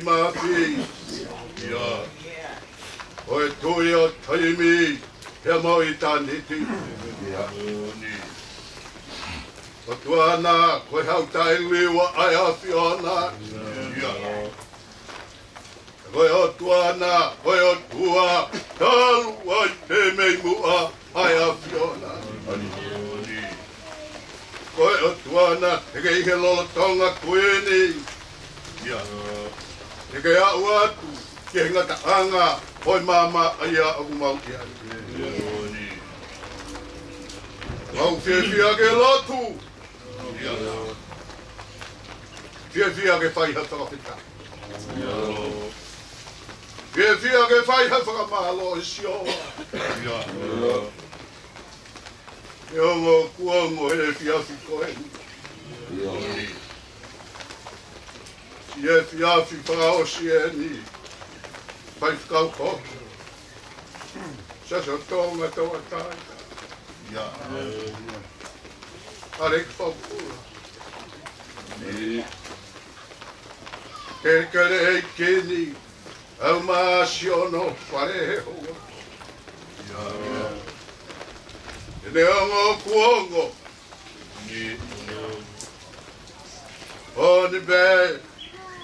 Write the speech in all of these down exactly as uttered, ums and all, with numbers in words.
Māfi. ʻIo. Ko e Tuʻi ʻo taimi, pea mo ʻitāniti. ʻIo. ʻOtua na, ko e Hau Taʻeliua ʻa e ʻAfiona. ʻIo. Ko e ʻOtua na, ko e ʻOtua talu ai pē mei muʻa ʻa e ʻAfiona. Ko e ʻOtua na, ʻoku ʻi he lolotonga ko eni. ʻIo. ʻOku aʻu atu ki he ngataʻanga ʻo e maama ʻa ia ʻoku mau ʻi ai. Mau fiefia ke lotu. ʻIo. Fiefia ke fai ha fakafetaʻi. ʻIo. Fiefia ke fai ha fakamālō ʻi Sihova. ʻIo. ʻE ongo kuongo he efiafi ko eni. ʻIo. He efiafi fakaʻosi eni. Faifekau Hoki. Siaosi ʻo Tonga Tauʻatāina. ʻIo. ʻAleki Fakakula. Kelekele ʻEiki ni. ʻAu mā Siono Fale he houa. ʻIo. ʻEne ongo kuongo. ʻIo ni pē,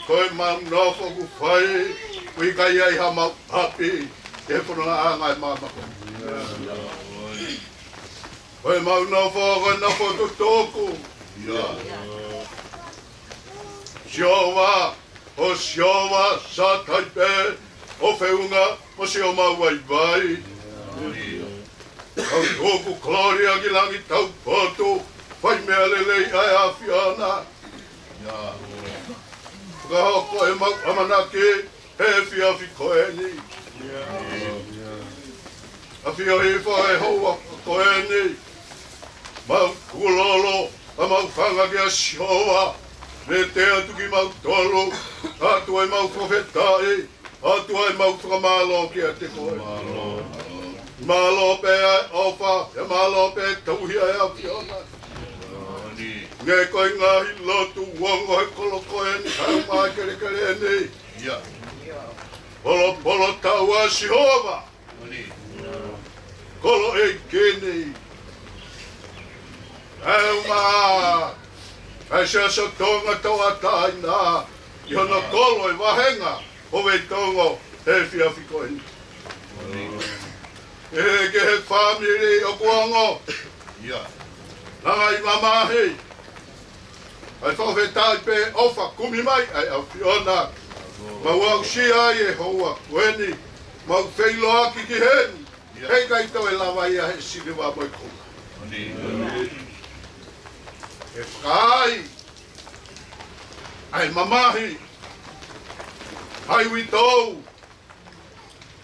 ko ʻemau nofo ʻoku fai, ʻoku ʻikai ai haʻamau ʻapi, he fonongaʻanga ʻo e maama ko eni. Ko ʻemau nofo, ko e nofo tutuku. ʻIo. Sihova, ʻo Sihova, Sātai pē, ʻo feʻunga mo siʻomau vaivai. Tau tuku kolōlia ki langi taupotu, fai meʻa lelei ʻa e ʻAfiona. Fakahoko ʻemau ʻamanaki he efiafi ko eni. ʻAfio hifo he houa ko eni. Mau kulolo, ʻa mau fanga kia Sihova. Mete atu kimautolu, ʻatu ʻemau fakafetaʻi, ʻatu ʻemau fakamālō kiate koe. Mālō pē ʻa e ʻofa, ʻe mālō pē tauhi ʻa e ʻAfiona. Nge ko e ngaahi lotu ongo he kolo ko eni, ʻa e maama kelekele ni. ʻIo. Polopolo tau ʻa Sihova. Kolo ʻEiki ni. ʻAu mā, ʻa e Siaosi ʻo Tonga Tauʻatāina, ʻi hono kolo e vāhenga ʻo Veitongo he efiafi ko eni. ʻE ke he fāmili ʻoku ongo. ʻIo. Langa ʻi mamahi. ʻA e fakafetaʻi pē ʻofa kumi mai ʻa e ʻAfiona. Mau aʻusia ai e houa ko eni. Mau feʻiloaki ki heni. ʻIo. Heʻikai toe lava ia he siliva mo e konga. ʻE fai ʻa e mamahi. ʻA e uitou.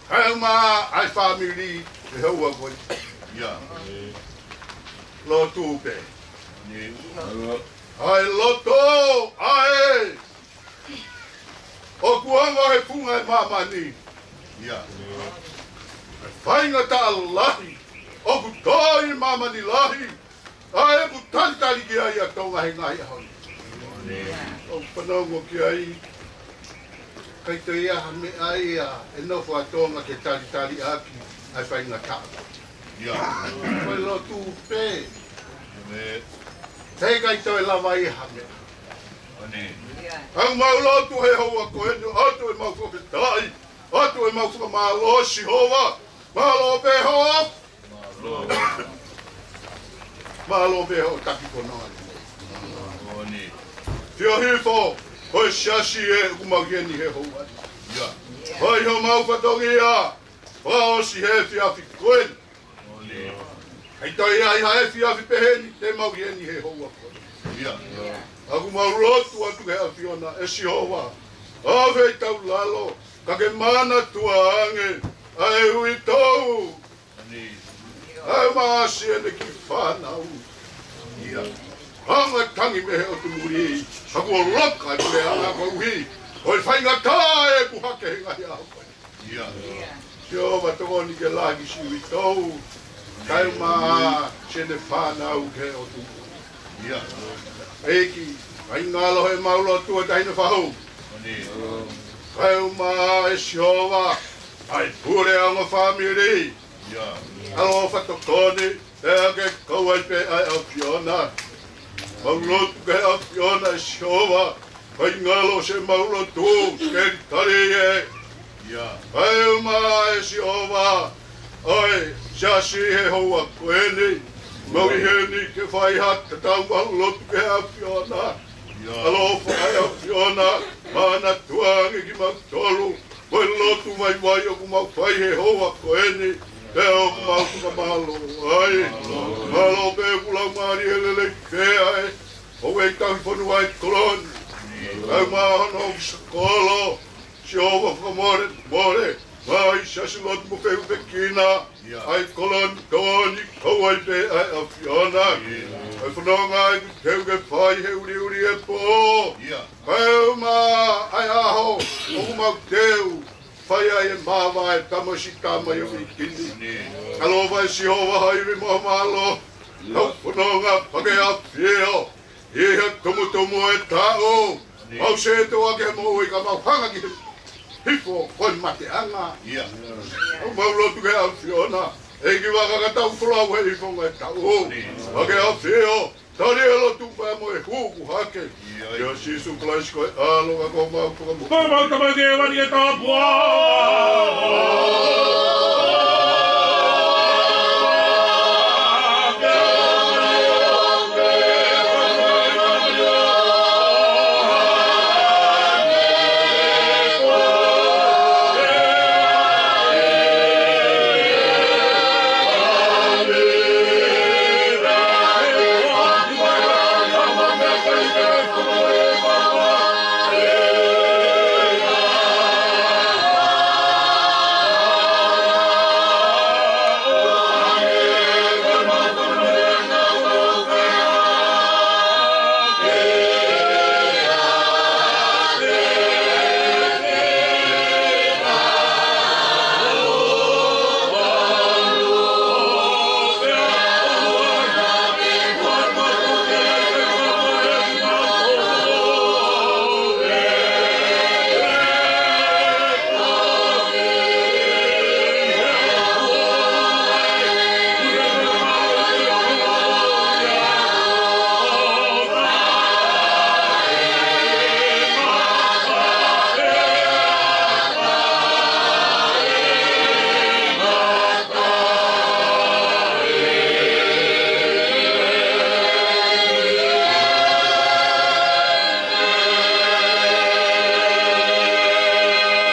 ʻAu mā, ʻa e fāmili he houa ko eni. ʻIo. Lotu pē. ʻA e loto, ʻa e. ʻOku ongo he funga ʻo e māmani. ʻIo. ʻA e faingataʻa lahi. ʻOku tō ʻi māmani lahi. ʻA e ʻoku talitali ki ai ʻa Tonga he ngaahi ʻaho ni. ʻOku fanongo ki ai. ʻIkai toe ʻi ai ha meʻa ia ʻe nofo ʻa Tonga ke talitali ʻaki ʻa e faingataʻa. ʻIo. Ko e lotu pē. ʻĒmeni. Heʻikai toe lava ʻi ai ha meʻa. ʻOku mau lotu he houa ko eni, ʻoatu ʻemau fakafetaʻi, ʻoatu ʻemau fakamālō Sihova, mālō pē hoʻo Mālō pē hoʻo taki ko Noa. ʻIo. ʻAfio hifo, ko e siasi ē ʻoku mau ʻi heni he houa ni. ʻIo. Ko e homau fatongia, fakaʻosi he efiafi ko eni. ʻIo. ʻIkai toe ʻi ai ha efiafi pehē ni te mau ʻi heni he houa ko eni. ʻIo. ʻOku mau lotu atu ki he ʻAfiona ʻe Sihova. ʻAve ʻi taulalo, ka ke manatua ange ʻa e uitou. ʻAu mā ʻasi ʻene kiʻi fānau. ʻIo. Hanga tangi mei he ʻotu muli. Ka kuo loka ʻa e puleʻanga koeʻuhi ko e faingataʻa ʻoku hake he ngaahi ʻaho ko eni. ʻIo. Sihova tokoni ke lahi siʻi uitou. ʻAu mā ʻasi ʻene fānau ki he ʻotu muli. ʻIo. ʻEiki, ʻai ngalo he mau lotu ʻa e taʻahine fahu. ʻIo. Kae ʻumaʻā ʻe Sihova ʻa e pule ʻa e ongo fāmili. ʻAloʻofa tokoni, pea ke kau ai pē ʻa e ʻAfiona. Mau lotu ki he ʻAfiona ʻe Sihova, fai ngalo ʻemau lotu, ke tali ē. Kae ʻumaʻā ʻe Sihova ʻa e siasi he houa ko eni. Mau ʻi heni ke fai ha tatau, mau lotu ki he ʻAfiona. ʻAloʻofa ʻa e ʻAfiona, manatuʻi ange kimautolu mo e lotu vaivai ʻoku mau fai he houa ko eni, pea ʻoku mau fakamālō ai. Mālō pē ʻoku laumālie lelei pē ʻa e houʻeiki tauhi fonua ʻa e kolo ni. Kae ʻumaʻā hono ʻofisa kolo, Sihova fakamolemole mai siasi lotu mo fehūfekina ʻa e kolo ni, tokoni kau ai pē ʻa e ʻAfiona. ʻA e fononga ʻoku teu ke fai he ʻuliʻuli e pō. Kae ʻumaʻā ʻa e ʻaho ʻoku mau teu fai ai e māvae tama siʻi tama ʻi ʻapi ni. ʻAloʻofa ʻe Sihova, ha ivi mo ha mālō. Tau fononga pea ke ʻafio ʻi he tumutumu e taʻu. Mau sētuata ki he moʻui ka mau hanga ki he hifo ko e mateʻanga. ʻOku mau lotu ki he ʻAfiona, ʻEiki, vaka ka tau folau he hifo e taʻu. Pea ke ʻafio, tali e lotu pea mo e hū ʻoku hake. ʻIa Sīsū Kalaisi ko e ʻAlo ka ko homau Fakamoʻui. Ko homau Tamai ʻoku ʻi he langi, ke tau pua.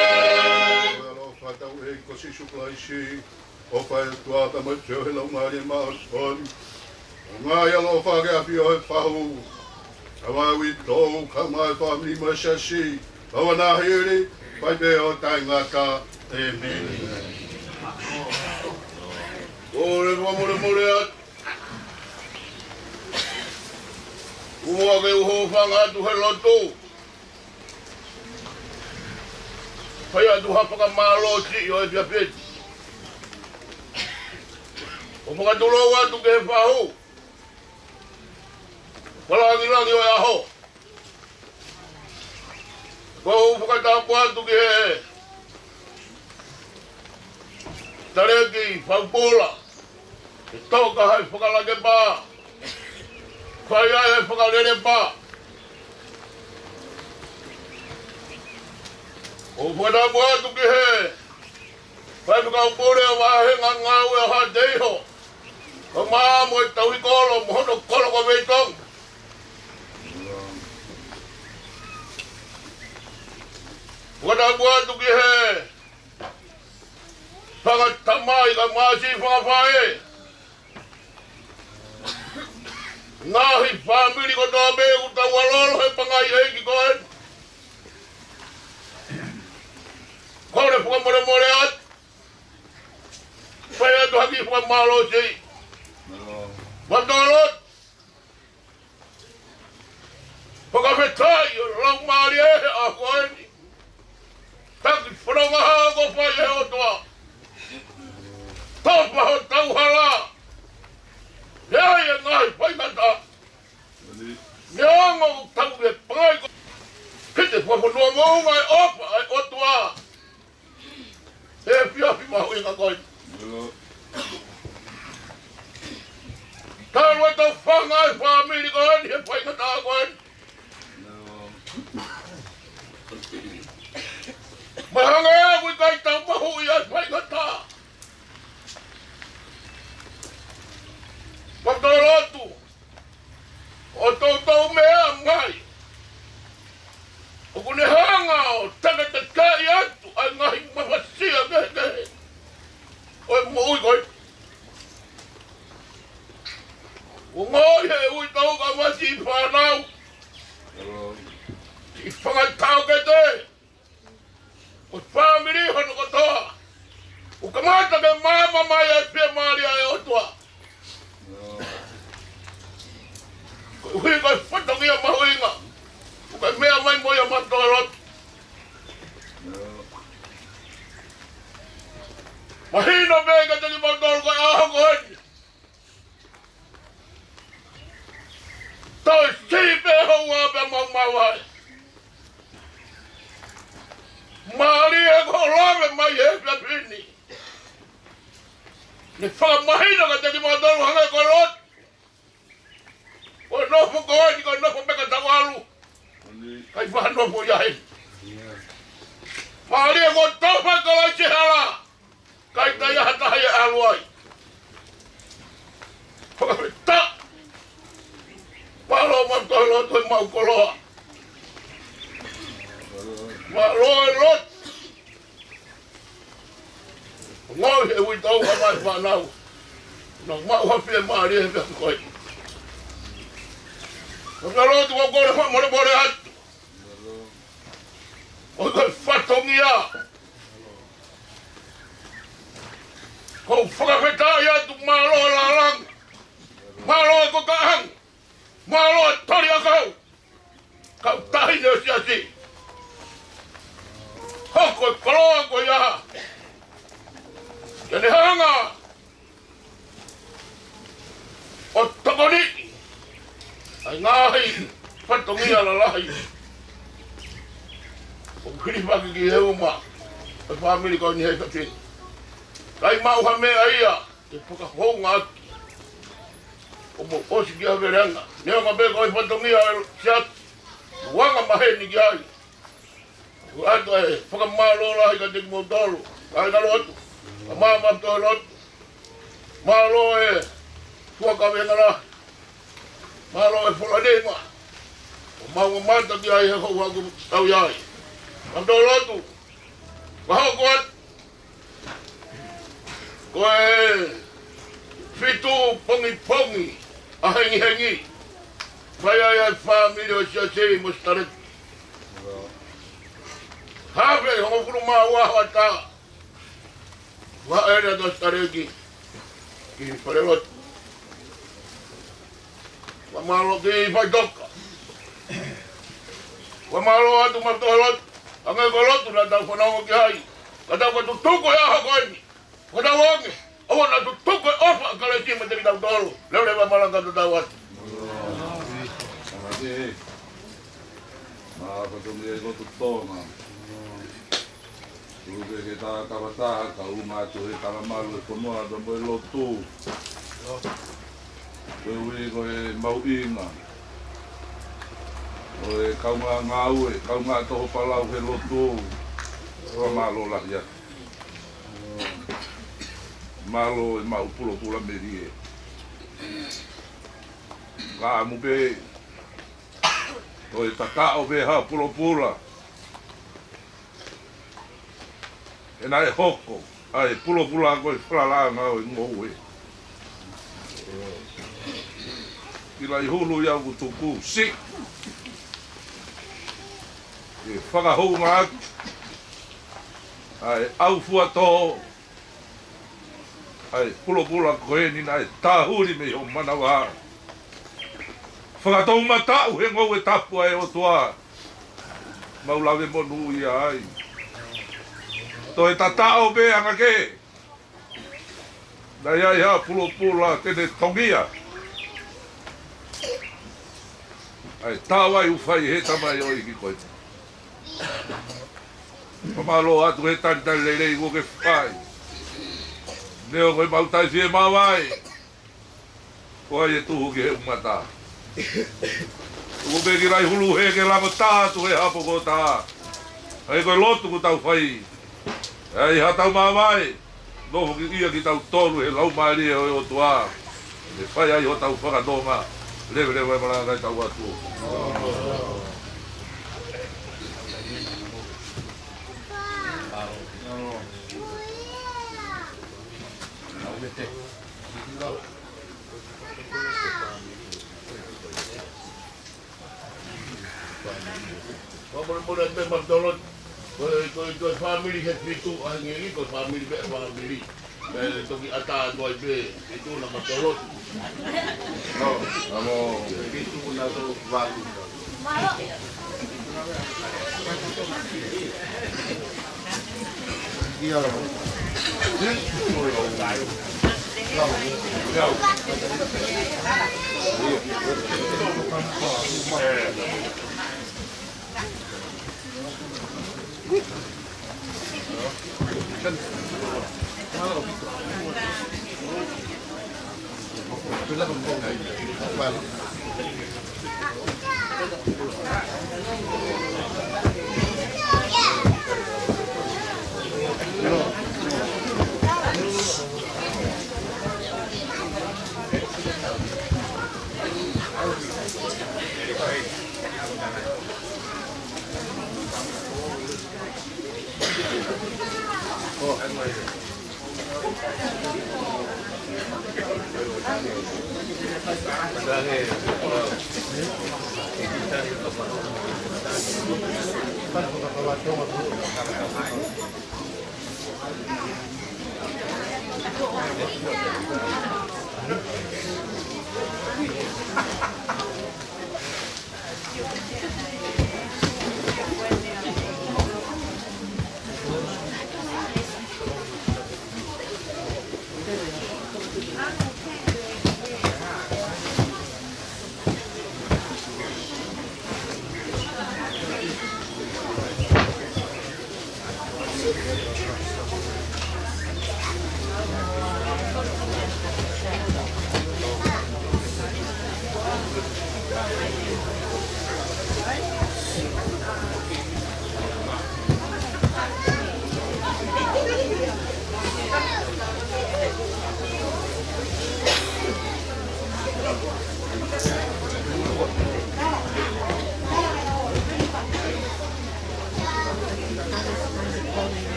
ʻOfa ʻa hotau ʻEiki ko Sīsū Kalaisi, ʻofa ʻa e ʻOtua, pea mo e feohi ʻa e Laumālie Māʻoniʻoni, ʻo ngaahi ʻaloʻofa ke ʻafio he fahu, kae ʻumaʻā uitou, kae ʻumaʻā e fāmili mo e siasi, kae ʻumaʻā hili, pea pehē ʻo taʻengata. ʻĒmeni. Kole fakamolemole atu. Kuo ke u hūfanga atu he lotu. Fai atu ha fakamālō siʻi ʻo e fiafia. ʻO fakatulou atu ki he fahu fakalāngilangi ʻo e ʻaho. Ko u fakatapu atu ki he talēkina faupula, ke toka he fakalakepa, fai ai e fakalelepa. ʻO fakatapu atu ki he faifekau pule ʻo e vāhenga ngāue ʻo Haʻateiho, kae ʻumaʻā mo e tauhi kolo mo hono kolo ko Veitonga. Fakatapu atu ki he fanga tamai kae ʻumaʻā siʻi fanga faʻē, ngaahi fāmili kotoa pē ʻoku tau ʻalu he pangai ʻeiki ko eni. Kole fakamolemole atu. Fai atu ha kiʻi fakamālō siʻi. Mālō. Fakafetaʻi ʻa e Laumālie he ʻaho ko eni. Taki fononga hao ko fai he ʻOtua. Tofa hotau hala. He ʻai e ngaahi faingataʻa. Neongo ʻoku tau ʻi he pangai ko, ke te Ko e fonua moʻunga ʻo e ʻofa ʻa e ʻOtua he efiafi mahuʻinga ko eni. Talu e tau fanga e fāmili ko eni he faingataʻa ko eni. Mahalo ʻoku ʻikai tau mahuʻi ʻa e faingataʻa. Fakalotu, ʻo toutou meʻa mai, ʻoku ne hanga ʻo teketekaʻi atu ʻa e ngaahi mafasia kehekehe ʻo e moʻui ko eni. ʻOku ongoʻi he uitou ka masi fānau, siʻi fanga taʻokete, ʻo e fāmili hono kotoa, ʻoku kamata ke maama mai ʻa e fiemālie ʻa e ʻOtua. Koeʻuhi ko e fatongia mahuʻinga ʻoku ke meʻa mai mo ia, Mafakalotu. Mahino pē kiate kimautolu ko e ʻaho ko eni, toe siʻi pē houa pea maumau ai. Mālie ko e lave mai he efiafi ni, ne fakamahino kiate kimautolu hangē ko e lotu, ko e nofo ko eni ko e nofo pē ka tau ʻalu, ʻikai faʻa nofo ia heni. Mālie ko e tofa Kalaisi he hala, ʻikai toe ʻi ai ha taha ia ʻe ʻalu ai. Fakafetaʻi. Mālō Mafakalotu, ʻoku mau koloa. Mālō e lotu. Ongoʻi he uitou ka masi fānau, naʻa mau ha fiemālie he efiafi ko eni. Mafakalotu, ʻoku ou kole fakamolemole atu ʻo e fatongia. ʻOku ou fakafetaʻi atu, mālō e lālanga, mālō e kakaʻanga, mālō e tali ʻakau, kau taʻahine ʻo e siasi. Hoko e koloa ko ia ke ne hanga ʻo tokoniʻi ʻa e ngaahi fatongia lalahi ʻoku hilifaki ki he uma ʻo e fāmili ko eni he efiafi ni. ʻIkai maʻu ha meʻa ia ke fakahoungaʻaki ʻo mou ʻosi ki ha veleanga, neongo pē ko e fatongia ʻa e siasi, ʻoku anga maheni ki ai. ʻOatu e fakamālō lahi kiate kimoutolu, kāinga lotu, kae ʻumaʻā Mafakalotu. Mālō e tuʻa kavenga lahi, mālō e fola nei ma, ʻoku mau mamata ki ai he houa ʻoku tau ʻi ai. Mafakalotu, ka hoko atu ko e fitu pongipongi ʻa e hengihengi, fai ai ʻa e fāmili ʻo e siasi mo Sitaleki. Haafe hongofulu mā ua hoʻatā, ua ʻele atu ʻa Sitaleki ki falelotu. Fakamālō ki faʻitoka. Fakamālō atu Mafakalotu, hangē ko e lotu naʻa tau fanongo ki ai, ka tau ka tutuku e ʻaho ko eni, ka tau onge, ʻoua naʻa tutuku e ʻofa ʻa Kalaisi meiate kitautolu. Leveleva e malanga, tatau atu. Mā fatongia ʻi loto Tonga. Tuku ke ta kavataha, kau ngāue atu he talamalu e fonua ʻa mo e lotu. Koeʻuhi ko e mahuʻinga ʻo e kaungā ngāue, kaungā toho palau he lotu. Fakamālō lahi atu. Mālō e maʻu pulopula melie. Ka ʻamu pē, toe takaʻo pē ha pulopula, he naʻe hoko ʻa e pulopula ko e falalaʻanga ʻo e ngoue. Ki Laihulu ia ʻoku tuku siʻi ke fakahoungaʻaki ʻa e ʻaufuatō ʻa e pulopula ko eni naʻe tāhuli mei ho manava. Fakatoumataʻu he ngoue tapu ʻa e ʻOtua, mau lave monūʻia ai. Toe takaʻo pē anga kehe, naʻe ʻi ai ha pulopula te ne tongia ʻa e tau ai ʻoku fai he tamaioʻeiki ko eni. Fakamālō atu he talitali lelei kuo ke fai. Neongo ʻemau taʻefiemāvae, ko hai ʻe tuhu ki he ʻumata? Tuku pē ki Laihulu hē ke lango taha atu he hapo ko taha. ʻA ia ko e lotu kuo tau fai, ʻa ia ʻi haʻatau māvae, nofo ki ai kitautolu he Laumālie ʻo e ʻOtua, ʻe fai ai hotau fakanonga. Leveleva e malanga kae tau atu. Ko e, ko e, ko e fāmili he fitu, ʻa e ngeli ko e fāmili pē fāmili. Pea toki ʻatā atu ai pē fitu na matolo. No, amo fitu na to valu.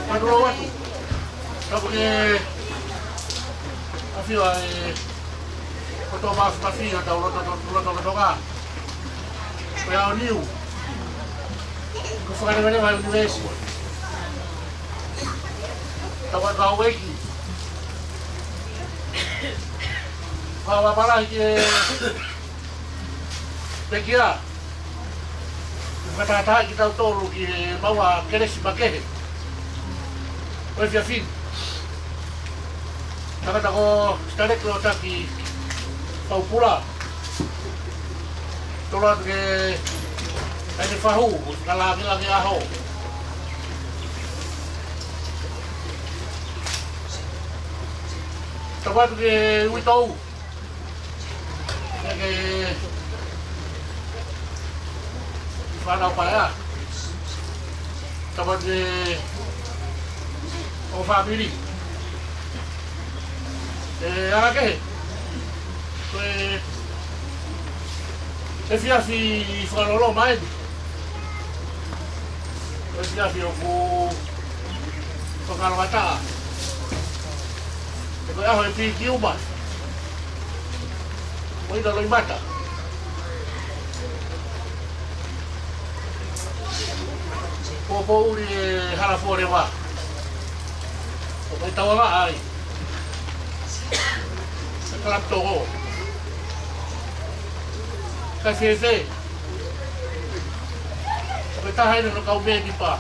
Manu lau atu. Ka ko e ʻafio ʻa e, ko Tō mafimafi ʻa e tau loto, loto, loto, loto, loto, ko e ʻaoniu. Ko e Fakaleveleva ʻa e ʻUnivēsi. Tau ʻa e kau ʻEiki. Fakapapālangi ki he pekia. Fakatahatahaʻi kitautolu ki he maʻu ʻa e kelesi makehe ʻo e efiafi ni. Tangata ko Sitaleki Lotaki Faupula. Tolo atu ke ʻai ke fahu, ka la ke la ke aho. Tau atu ke uitou. Ke fānau paea. Tau atu ke ʻo fāmili. ʻE, ala kehe. Ko e efiafi fakalolo mai. Ko e efiafi ʻoku fakalolo ʻataʻatā. Ko e ʻaho e piki uma. Ko ina loʻimata. Ko, ko uli e hala fōleva. Ko e tau anga ai. Kalapu Tongo. Ka fēfē. Ko e taha eni hono kau mēmipa.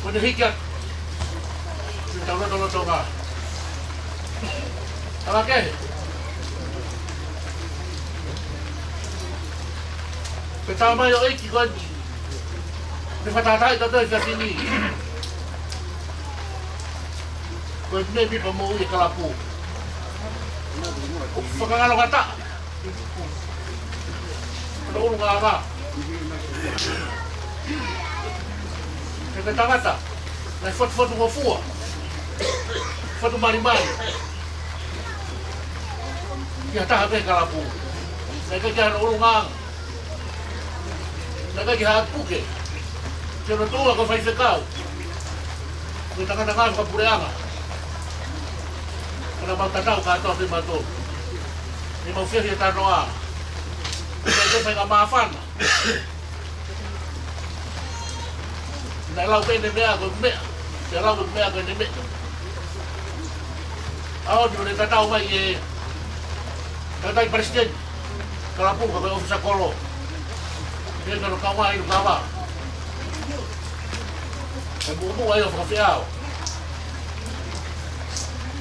Ko ʻene hiki atu. Ko e tau loto loto ngā. Ala kehe. Ko e tau mai ʻo ʻEiki ko eni. Mei fakatahatahaʻi tautolu he efiafi ni. Ko e mēmipa moʻui e kalapu. ʻOku fakalolo ʻataʻatā. Ko e ʻulungaanga. Ko e tangata. Naʻe fotufotu ngofua. Fotu malimali. Ki ha taha pē kalapu. Naʻe ʻikai ke ʻi ai hano ʻulungaanga. Naʻe ʻikai ke ʻi ai ha puke. Ke no tua ko e faifekau. Ko e tangata ngāue fakapuleʻanga. Ko ʻena mau tatau kātoa pē mautolu. ʻE mau fehiʻa tanoa. Naʻe ʻikai ke fai ha māfana. Naʻe lau pē ʻene meʻa ko e meʻa. Naʻe lau pē meʻa ko ʻene meʻa. ʻAho ni ʻoku ne tatau mai e tangataʻeiki palesiteni. Kalapu ka ko e ʻōfisa kolo. Pea ka no kau mai inu kava. E muʻomuʻa ia ʻo fakafeʻao.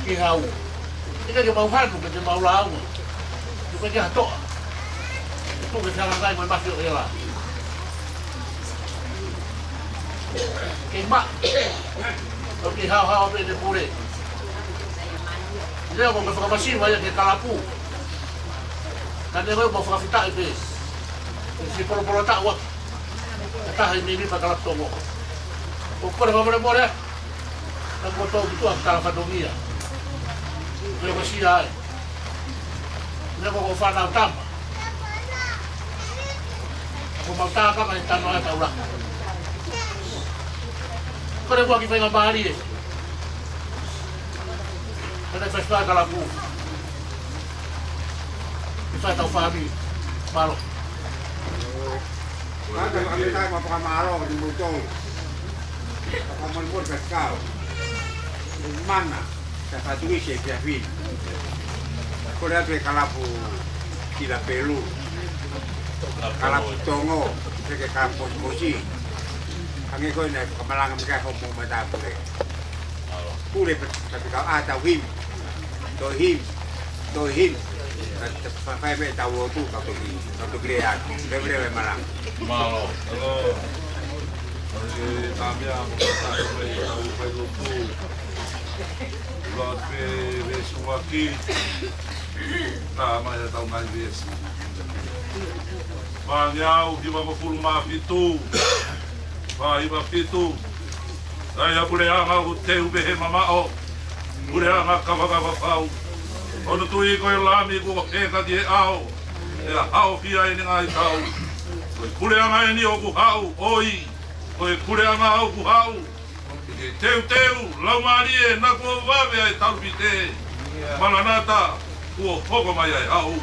Ki hau. ʻIkai ke mau hanu, ke te mau lāunga. Tuku ke ha toʻa. Tuku ke te hangangai mo e mafi ʻo ʻEla. Ke ma. ʻOku ke haohaoa pē ʻene pule. Leo ko e fakamasiva ia ki he kalapu. Ka ne ko e mau fakafetaʻi pē. Ko e si polopolo taʻu ʻa e taha ʻi he mēmipa Kalapu Tongo. ʻOku kole fakamolemole atu. Ka ko tau ki tuʻa ki tala fatongia. Ko e ko sia ai. Leo ko e fānau tama. Ko mau tākanga ʻi he tano ʻa e taula. Kole ua ki faingamālie. Kole fai fai kalapu. Ki fai tau fāmili. Mālō. Mālō, ʻa me tai ma fakamālō ki moutou. Fakamolemole ka kau. Mana. Ka fatu isi e fiafin. Kole atu e kalapu Sila Pelu. Kalapu Tongo, peke kalapu Kosikosi. Hangē ko ena e fakamalanga mei he homo matāpule. Pule pē, pea te kau ʻā tau himi. Tau himi. Tau himi. Ka te fa-, fai mei tau ʻotu, ka toki, ka toki lea. Leveleva e malanga. Mālō. Hello. Oi, tāmia, mo ka tāmia, tau fai lotu. Ua pē veesi ʻuluaki. Tā mai ʻa e tau ngaahi veesi. Fāngeau hivangofulu mā fitu. Fā hiva fitu. ʻA ia puleʻanga ʻoku teu pehē mamaʻo. Puleʻanga kavakava fau. Hono tui ko e lami kuo heka ki he ʻao. ʻE haofia ʻene ngaahi tau. Ko e puleʻanga eni ʻoku haʻu, ʻoi. Ko e puleʻanga ʻoku haʻu. ʻE teuteu, laumālie, naʻa kuo vave ʻa e talupite. Malanata, kuo hoko mai ʻa e ʻaho.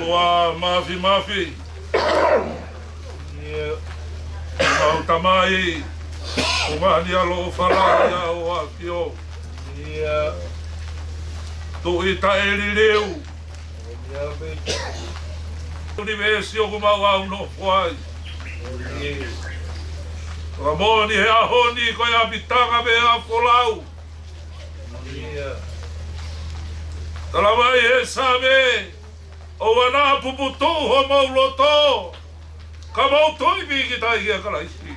Ua mafi mafi. Mau tamai, ʻoku mahani ʻa lo falahi ʻa o afio. Tuʻi taʻeliliu. ʻUnivēsi ʻoku mau ʻaunofo ai. Fakamoʻoni he ʻaho ni ko e ʻapitanga pē ʻa folau. Tala mai he Same, ʻoua naʻa puputuʻu homou loto, ka mou tui pīkitai kia Kalaisi.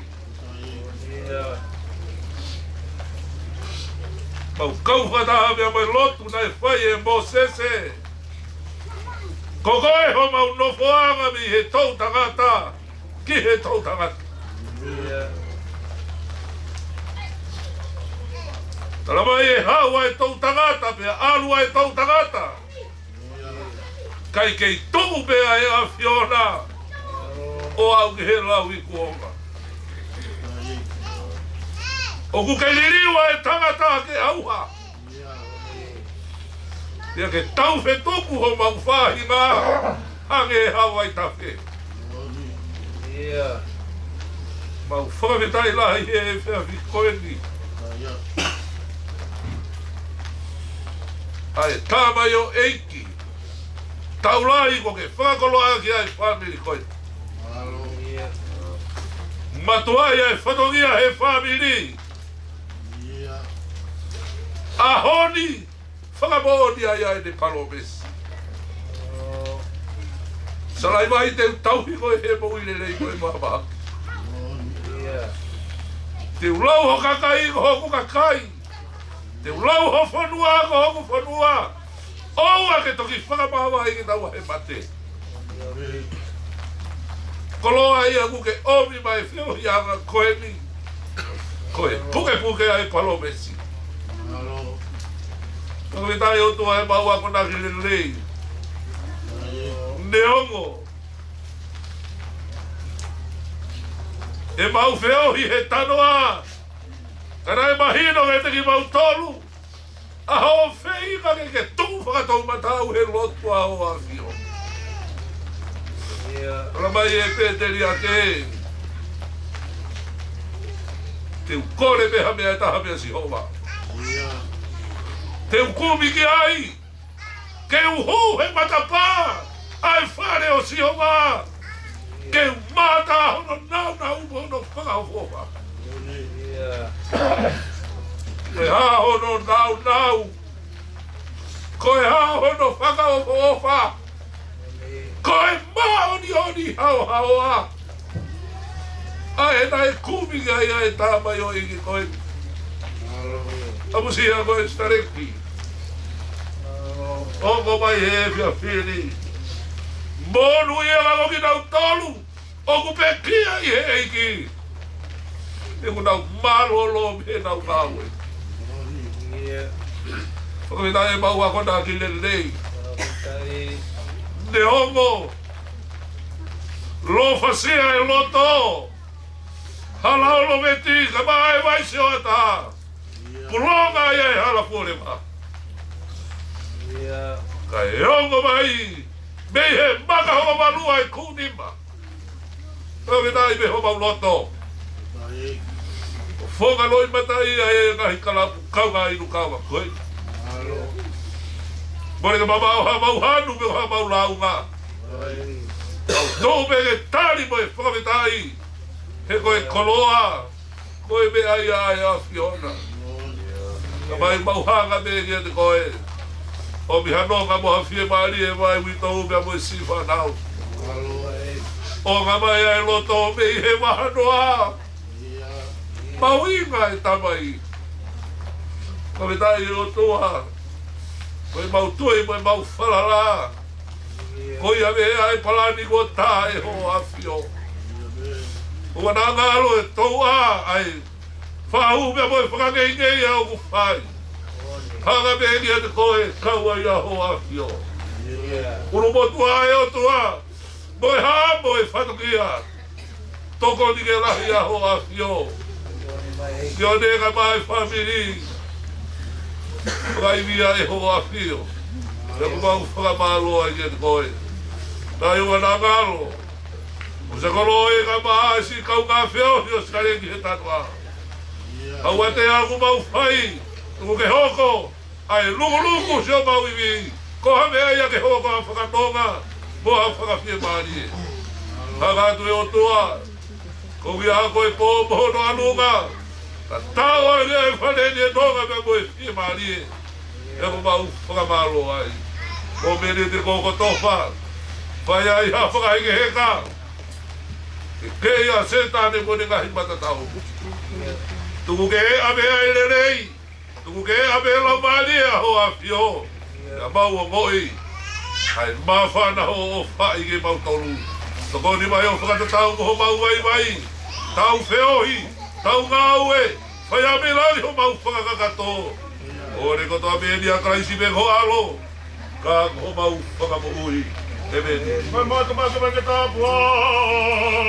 Mau kau fakataha pea mo e lotu naʻe fai ʻe Mōsese. Ko koe homau nofoʻanga mei he toʻutangata ki he toʻutangata. Tala mai ʻe haʻu ʻa e toʻutangata pea ʻalu ʻa e toʻutangata. Kae kei tuʻu pē ʻa e ʻAfiona ʻo aʻu ki he lau ʻi kuonga. ʻOku kei liliu ʻa e tangata ke ʻauha. Pea ke tau fetuku homau faʻahinga hangē ha vaitafe. Mau fakafetaʻi lahi he efiafi ko eni. ʻA e tamaioʻeiki taulai kuo ke fakakoloa ʻaki ʻa e fāmili ko eni. Matuʻaki ʻa e fatongia he fāmili. ʻAho ni, fakamoʻoni ai ʻa ʻene palōmesi. Salavaʻi, te u tauhi koe he moʻui lelei mo e maama. Te u lau ho kakai ko hoku kakai. Te u lau ho fonua ko hoku fonua. ʻOua ke toki fakamavaheʻi kitaua he mate. Koloa ia ʻoku ke ʻomi mai e feohiʻanga ko eni. Ko e pukepuke ʻa e palōmesi. Fakafetaʻi ʻOtua ʻemau akonaki lelei. Neongo ʻemau feohi he tanoa, ka naʻe mahino kiate kimautolu ʻa hoʻo feinga ke ke tuʻu fakatoumataʻu he lotu ʻa Hoʻo ʻAfio. Ia. Tala mai ʻe Peteli ake, te u kole pē ha meʻa ʻe taha meia Sihova. Ia. Te u kumi ki ai, ke u hū he matapā ʻa e fale ʻo Sihova, ke u mamata hono nāunau mo hono fakaʻofoʻofa. Ia. Ko e hā hono nāunau? Ko e hā hono fakaʻofoʻofa? Ko e māʻoniʻoni haohaoa. ʻA ē naʻe kumi ki ai ʻa e tamaioʻeiki ko ē. ʻAmusia ko e sitaleki. ʻOku ʻomai he efiafi ni. Monūʻia lalo kinautolu ʻoku pekia ʻi he ʻEiki. He ʻoku nau mālōlō mei heʻenau ngāue. Fakafetaʻi ʻemau akonaki lelei. Neongo lōfasia e loto, hala ʻo loveti, ka maʻa e vai sioʻata, pulonga ia e hala fuoleva. Ia. Kae ongo mai mei he maka ʻo valu ʻa e kūnima. Fakafetaʻi mei homau loto. ʻO fonga loʻimataʻia e ngaahi kalapu kaungā inu kaungā koe. Mole ke mamaʻo haʻamau hanu mo haʻamau lāunga. Mau tuʻu pē ke tali mo e fakafetaʻi. He ko e koloa, ko e meʻa ia ʻa e ʻAfiona. Ka mai mau hanga pē kiate koe. ʻOmi ha nonga mo ha fiemālie ʻa e uitou pea mo e siʻi fānau. ʻOnga mai ʻa e loto mei he vahanoa. Mau inga e Tamai. Fakafetaʻi ʻOtua. Ko e mau tui mo e mau falala. Ko ia pē ʻa e palani kuo tā ʻe Hoʻo ʻAfio. ʻOua naʻa ngalo e tōʻa ʻa e fahu pea mo e fakangeingei ʻa ʻoku fai. Hanga pē kiate koe kau ai ʻa Hoʻo ʻAfio. ʻUlumotuʻa ʻe ʻOtua, mo e hā mo e fatongia. Tokoni ke lahi ʻa Hoʻo ʻAfio. Sione kae ʻumaʻā e fāmili. Fakaivia ʻe Hoʻo ʻAfio. Pea ʻoku mau fakamālō ai kiate koe. Naʻe ʻoua naʻa ngalo. ʻO se kolo e kae ʻumaʻā e siʻi kaungā feohi ʻo Sikaleki he tanoa. ʻOua te ʻoku mau fai, tuku ke hoko ʻa e lukuluku siʻomau ivi, ko ha meʻa ia ke hoko ʻa e fakanonga mo ha fakafiemālie. Hanga atu ʻe ʻOtua, ko ia ko e pō mo hono ʻalunga, ka tau ai e fale ni e nonga pea mo e fiemālie. ʻOku mau fakamālō ai. Ko e meʻa ni te kokotofa, fai ai ha fakahekeheka ke kei ʻa Sētane mo ʻene ngaahi matatau. Tuku ke ʻave ʻa e lelei, tuku ke ʻave e laumālie ʻa Hoʻo ʻAfio. Pea mau ongoʻi ʻa e māfana hoʻo ʻofa kiate kimautolu. Tokoni mai ʻo fakatatau mo homau vaivai. Tau feohi, tau ngāue, fai ʻa e meʻa lali homau fakakakato. ʻOku ne kotoa pē ni ʻia Kalaisi pē ko e ʻAlo, ka ko homau Fakamoʻui. ʻĒmeni. Mai mātou, mātou, mai ke tāpuhā.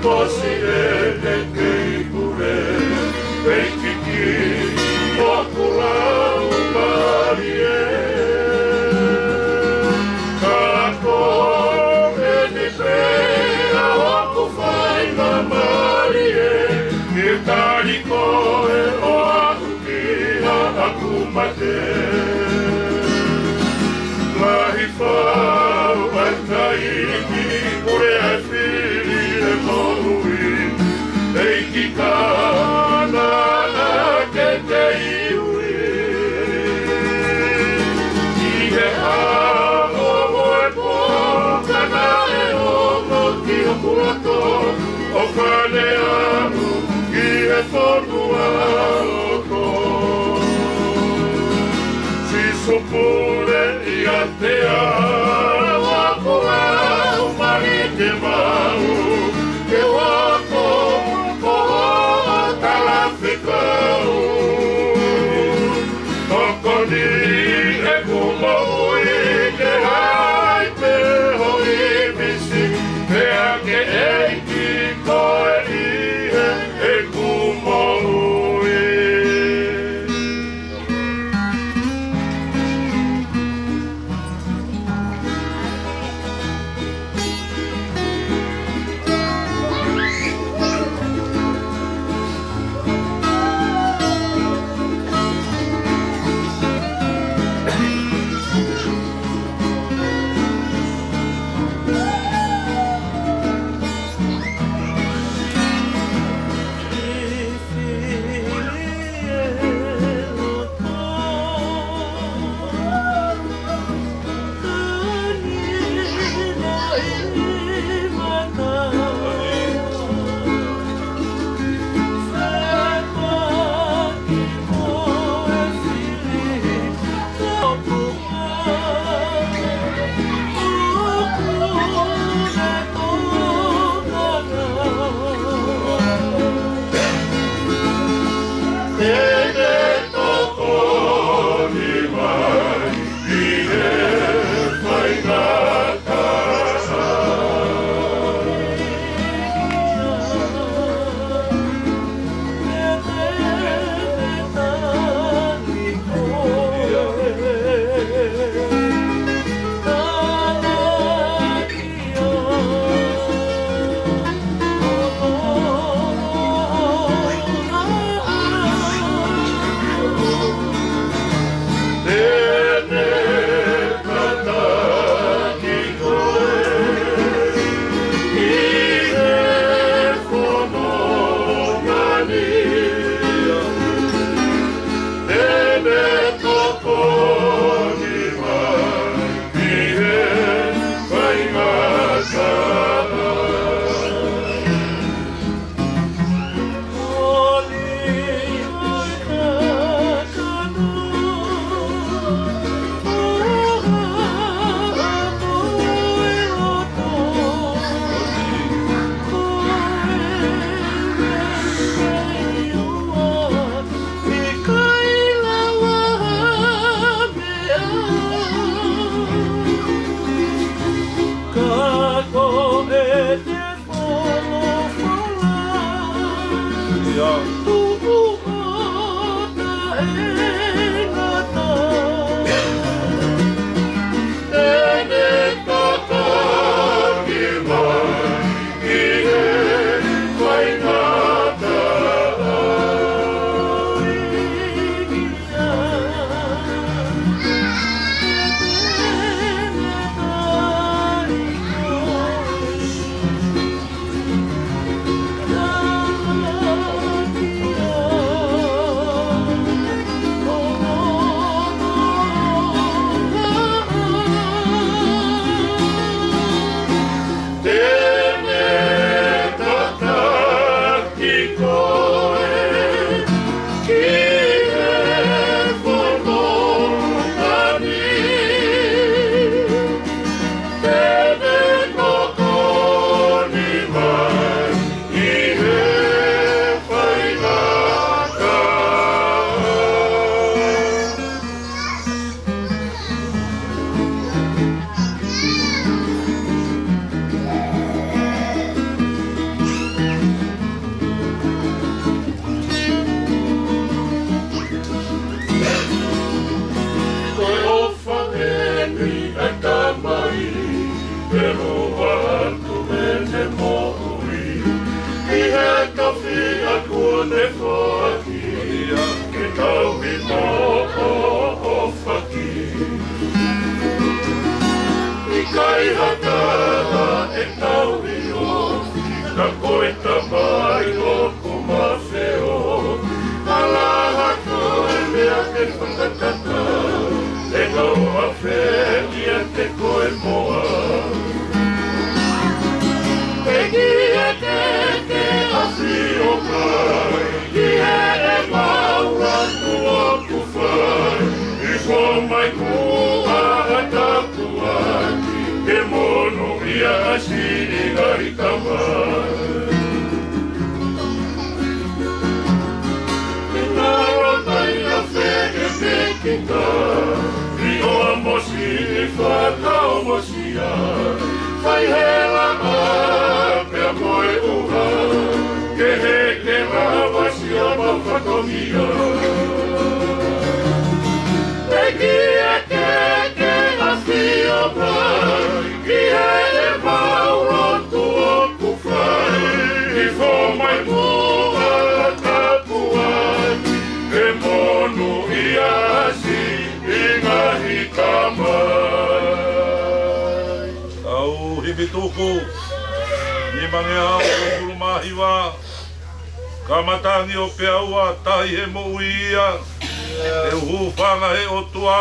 Kosi e te kei pule, ʻEiki, ki hoku laumālie. Ka ko eni pē ʻa hoku faingamālie, ke tali koe ʻo aʻu ki haʻaku mate. Lahi fau ʻa e taimi pule ai fili e moʻui, ʻEiki, ka naʻa ke kei ui. ʻI he ʻaho mo e pō ka naʻe ongo ki hoku loto, ʻo ka ne aʻu ki he fonua loto. Sīsū, pule ʻiate au, ʻa hoku laumālie ke maʻu, ke hoko ko ho talafekau. Tokoni ʻeku moʻui ke ʻai pē ho ʻīmisi, pea ke ʻEiki koe ʻi he ʻeku moʻui. Te foaki ke tauhi mo ʻoʻofaki. ʻIkai ha taha ʻe tauhi ʻo, ka ko e Tamai ʻoku mafeohi. Ala ha toe meʻa ke fakatata, ʻe ngāue ʻafē ʻiate koe mo au. ʻEiki, ʻe ke ke ʻafio mai ki heʻemau lotu ʻoku fai, hifo mai muʻa ʻa tapuaki, ke monūʻia ʻa siʻi ngaahi tamai. Ke ngalo mai ʻa fē ke pekita, ʻi ʻo ʻamosi ni fakaʻomosia, fai hela ʻa pea mo e ʻuha, ke heke lava siʻa mau fatongia. ʻEiki, ʻe ke ke ʻafio mai ki heʻemau lotu ʻoku fai, hifo mai muʻa ʻa tapuaki, ke monūʻia ʻa siʻi ngaahi tamai. Tau himi tuku, nimangeau uofulu mā hiva. Ka matangi ʻo peaua, tahi he moʻui ia. ʻE hūfanga he ʻOtua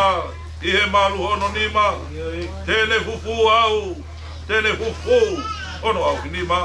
ʻi he malu hono nima. Te ne fufū au, te ne fufū hono ʻauhinima.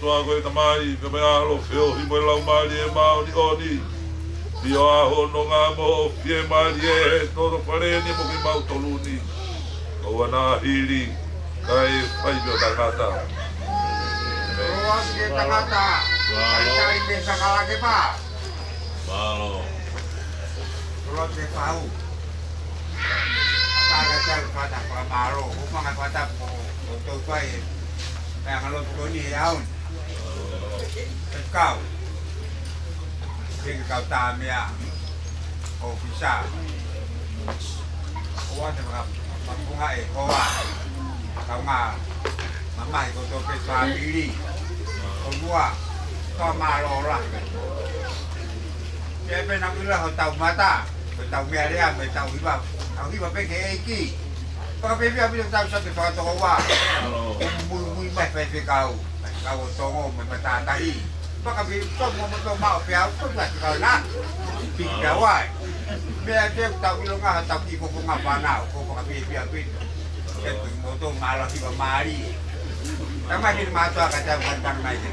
Toa ko e Tamai, pea mo e ʻAlo, feohi mo e Laumālie Māʻoniʻoni. ʻI he ʻaho ni ʻoku mau fiemālie he toto fale ni mo kimautolu ni. ʻOua naʻa hili, kae fai pē ʻo tangata. Loa ke tangata, kae tali pē sakala ke pā. Mālō. Loa ke pau. Kātaki atu e fata fakamālō, ʻumaʻā e fata ko, ko tau fai e, e anga lotu ko eni he ʻaho ni. Faifekau. Faifekau Tāmea. ʻOfisa. ʻOua te faka-, fakapunga e hoa. Kaungā mamahi kotoa pē fāmili. ʻOua. Fakamālō lahi. Pea pē naʻa ku ʻilo hotau mata, hotau meʻalea, mo ʻetau hiva, tau hiva pē ki he ʻEiki. Fakapēpē ʻaupito tau sio ki he fakatokoua. Muimui mai faifekau, faifekau ʻo Tonga mo e matātahi. Fakapēpē tau mo mato mao pea au, tau atu kau na. Piki pea wai. Meʻa te tau ʻilonga hotau kiʻi fofonga fānau, ko e fakapēpē ʻaupito. Ke tu moto mālō hiva mālie. Tama hili mātuʻa ka tau kan kan mai ke.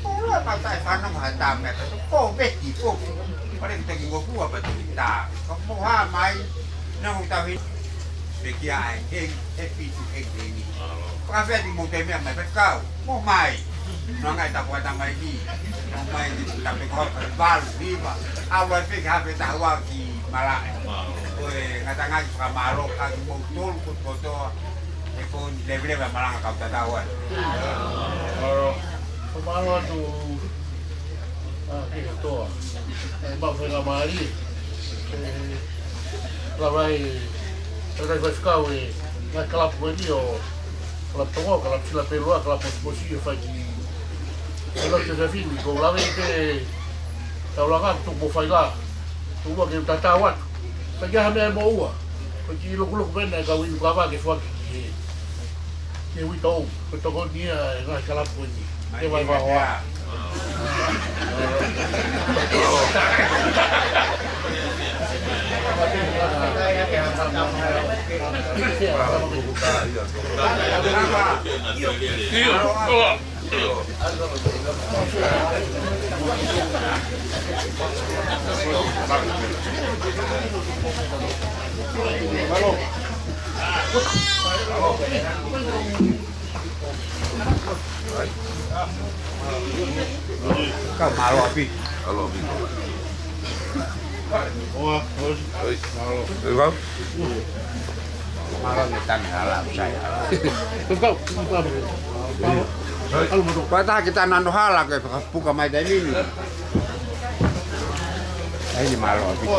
ʻOua ʻe pau taʻe fanongo ha taha meʻa ka ko veti ko. Pare ki taki ngofua pa taki tā. Ka mo ha mai. Nau tahi. Pekia ai heng, he pitu heng heni. Fakafeʻao mo te meʻa mai pe kau. Mo mai. Nau ngai tapu ata mai ki. Mo mai ki tapu ko ka valu hiva. Awa pe ka pe tawa ki malaʻe. Ko e ngata ngai fakamālō ka ki mo tolu ko kotoa. E ko ni leveleva malanga kau tatau ai. Mālō. Mālō atu, ʻa, ki he toa. E, maʻu faingamālie. E, lava e, e kai faifekau e, ngaahi kalapu ko eni ʻo, kalapu Tonga, kalapu Sila Pelua, kalapu Mosiposi, ʻo fai ki, e lotu Siosefa ni, ko lava e te, taulanga, tuku mo fai la. Tuku ke tatau atu. Fai ki ha meʻa mo ua. Ko e kiʻi lokuloku pē naʻe kau inu kava ke foaki ki he, ki he uitou, ko e tokoni ia e ngaahi kalapu ko eni. Ke vai vai hoa. ʻIo, ʻoa. Ka mālō ʻaupito. Mālō ʻaupito. ʻOi. Mālō. Mālō. Mālō ni tani hala, sai hala. Kau, kau. Oi. Kau, pata kita nano hala ke fakapuka mai taimi ni. Ai ni mālō ʻaupito.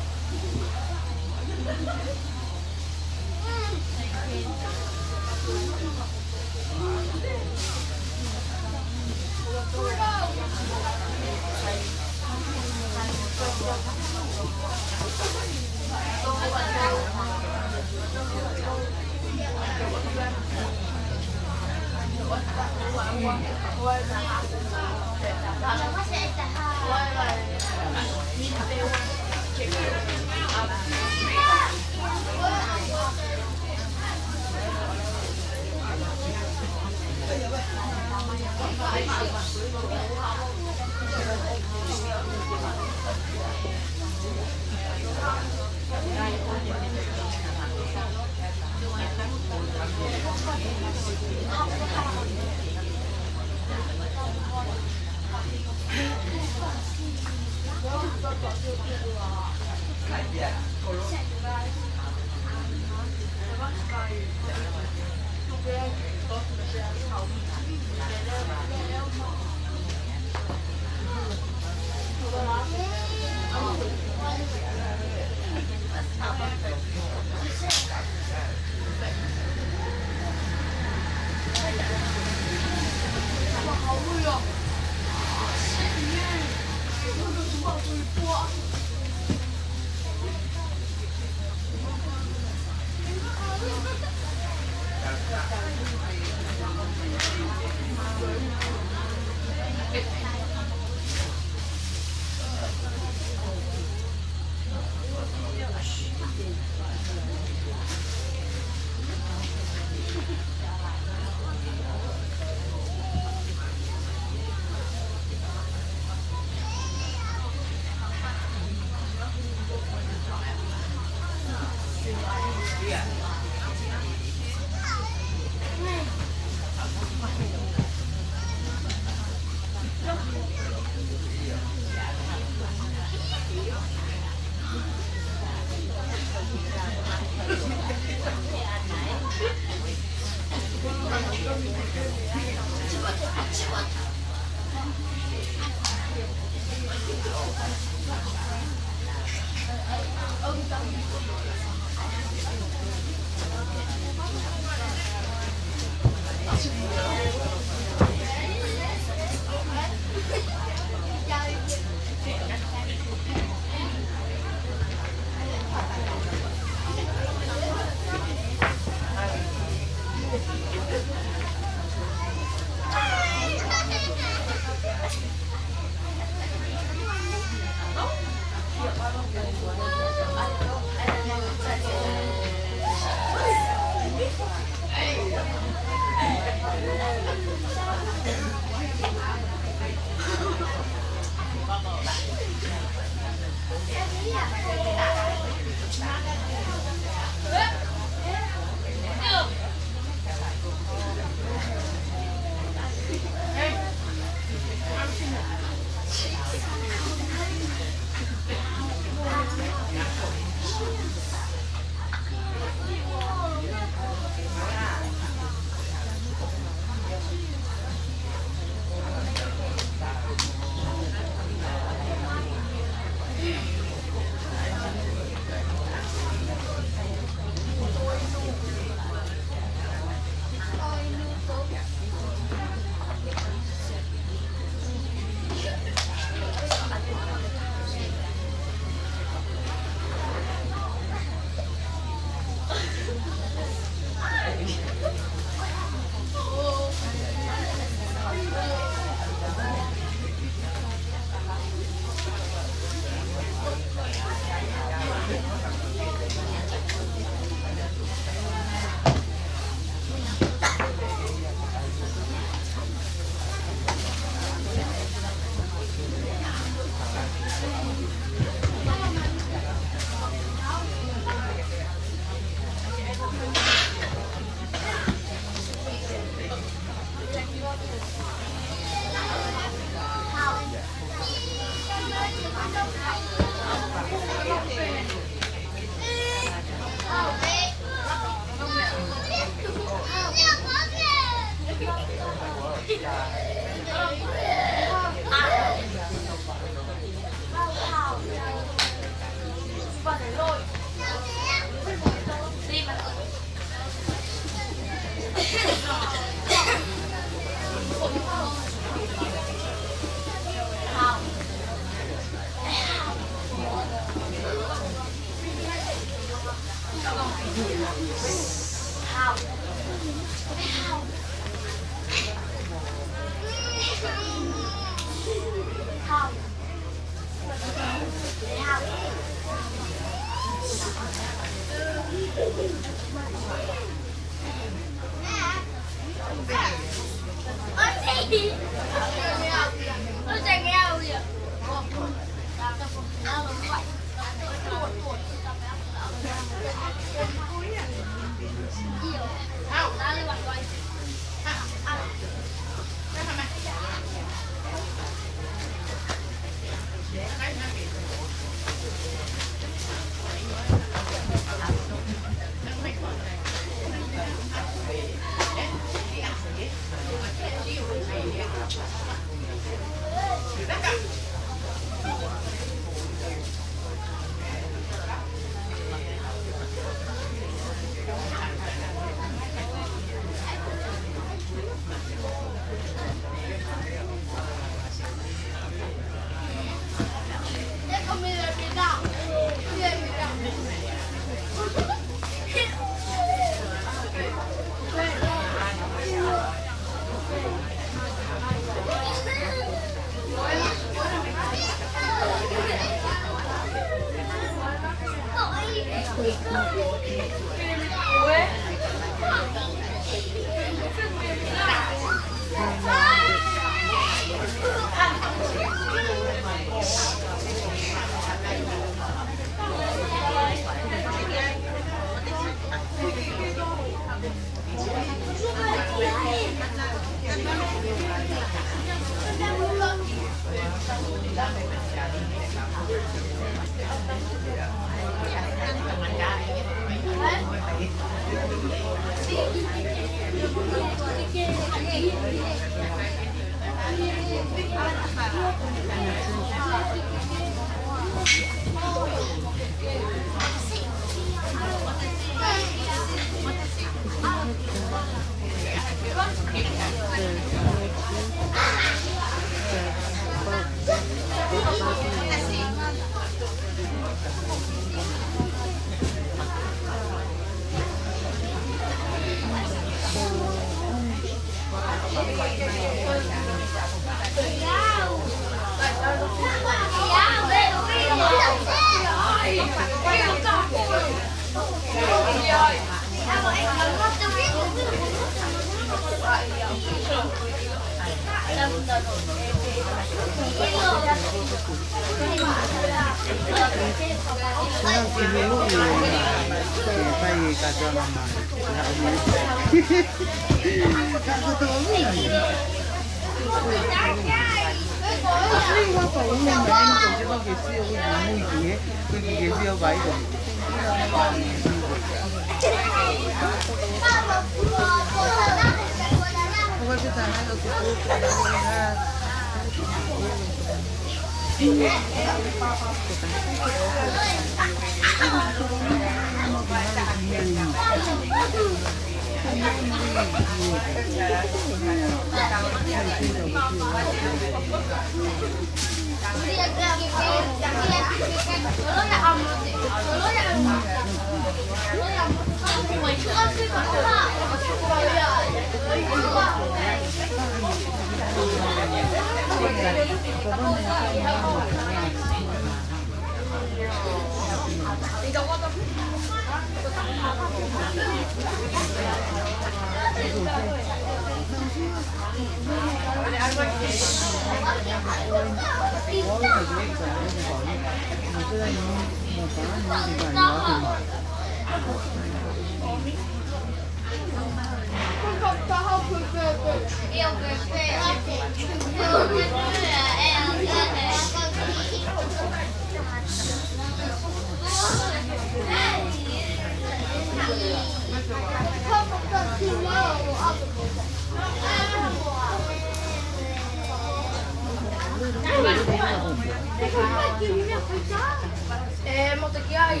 E, mo te ki ai.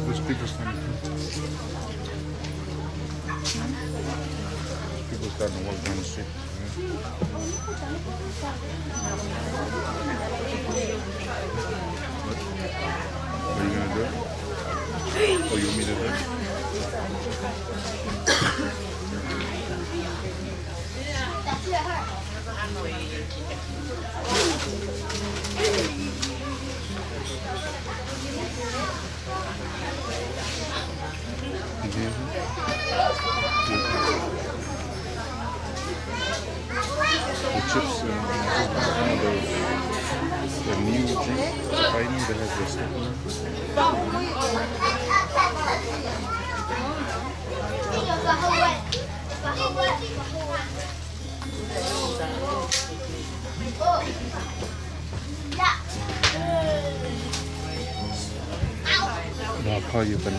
Those people standing. People starting to walk down the street. What are you gonna do? Oh, you want me to do it? The chips, uh, the, the new drink, the pioneer that has the stuff in it. I'll call you, buddy.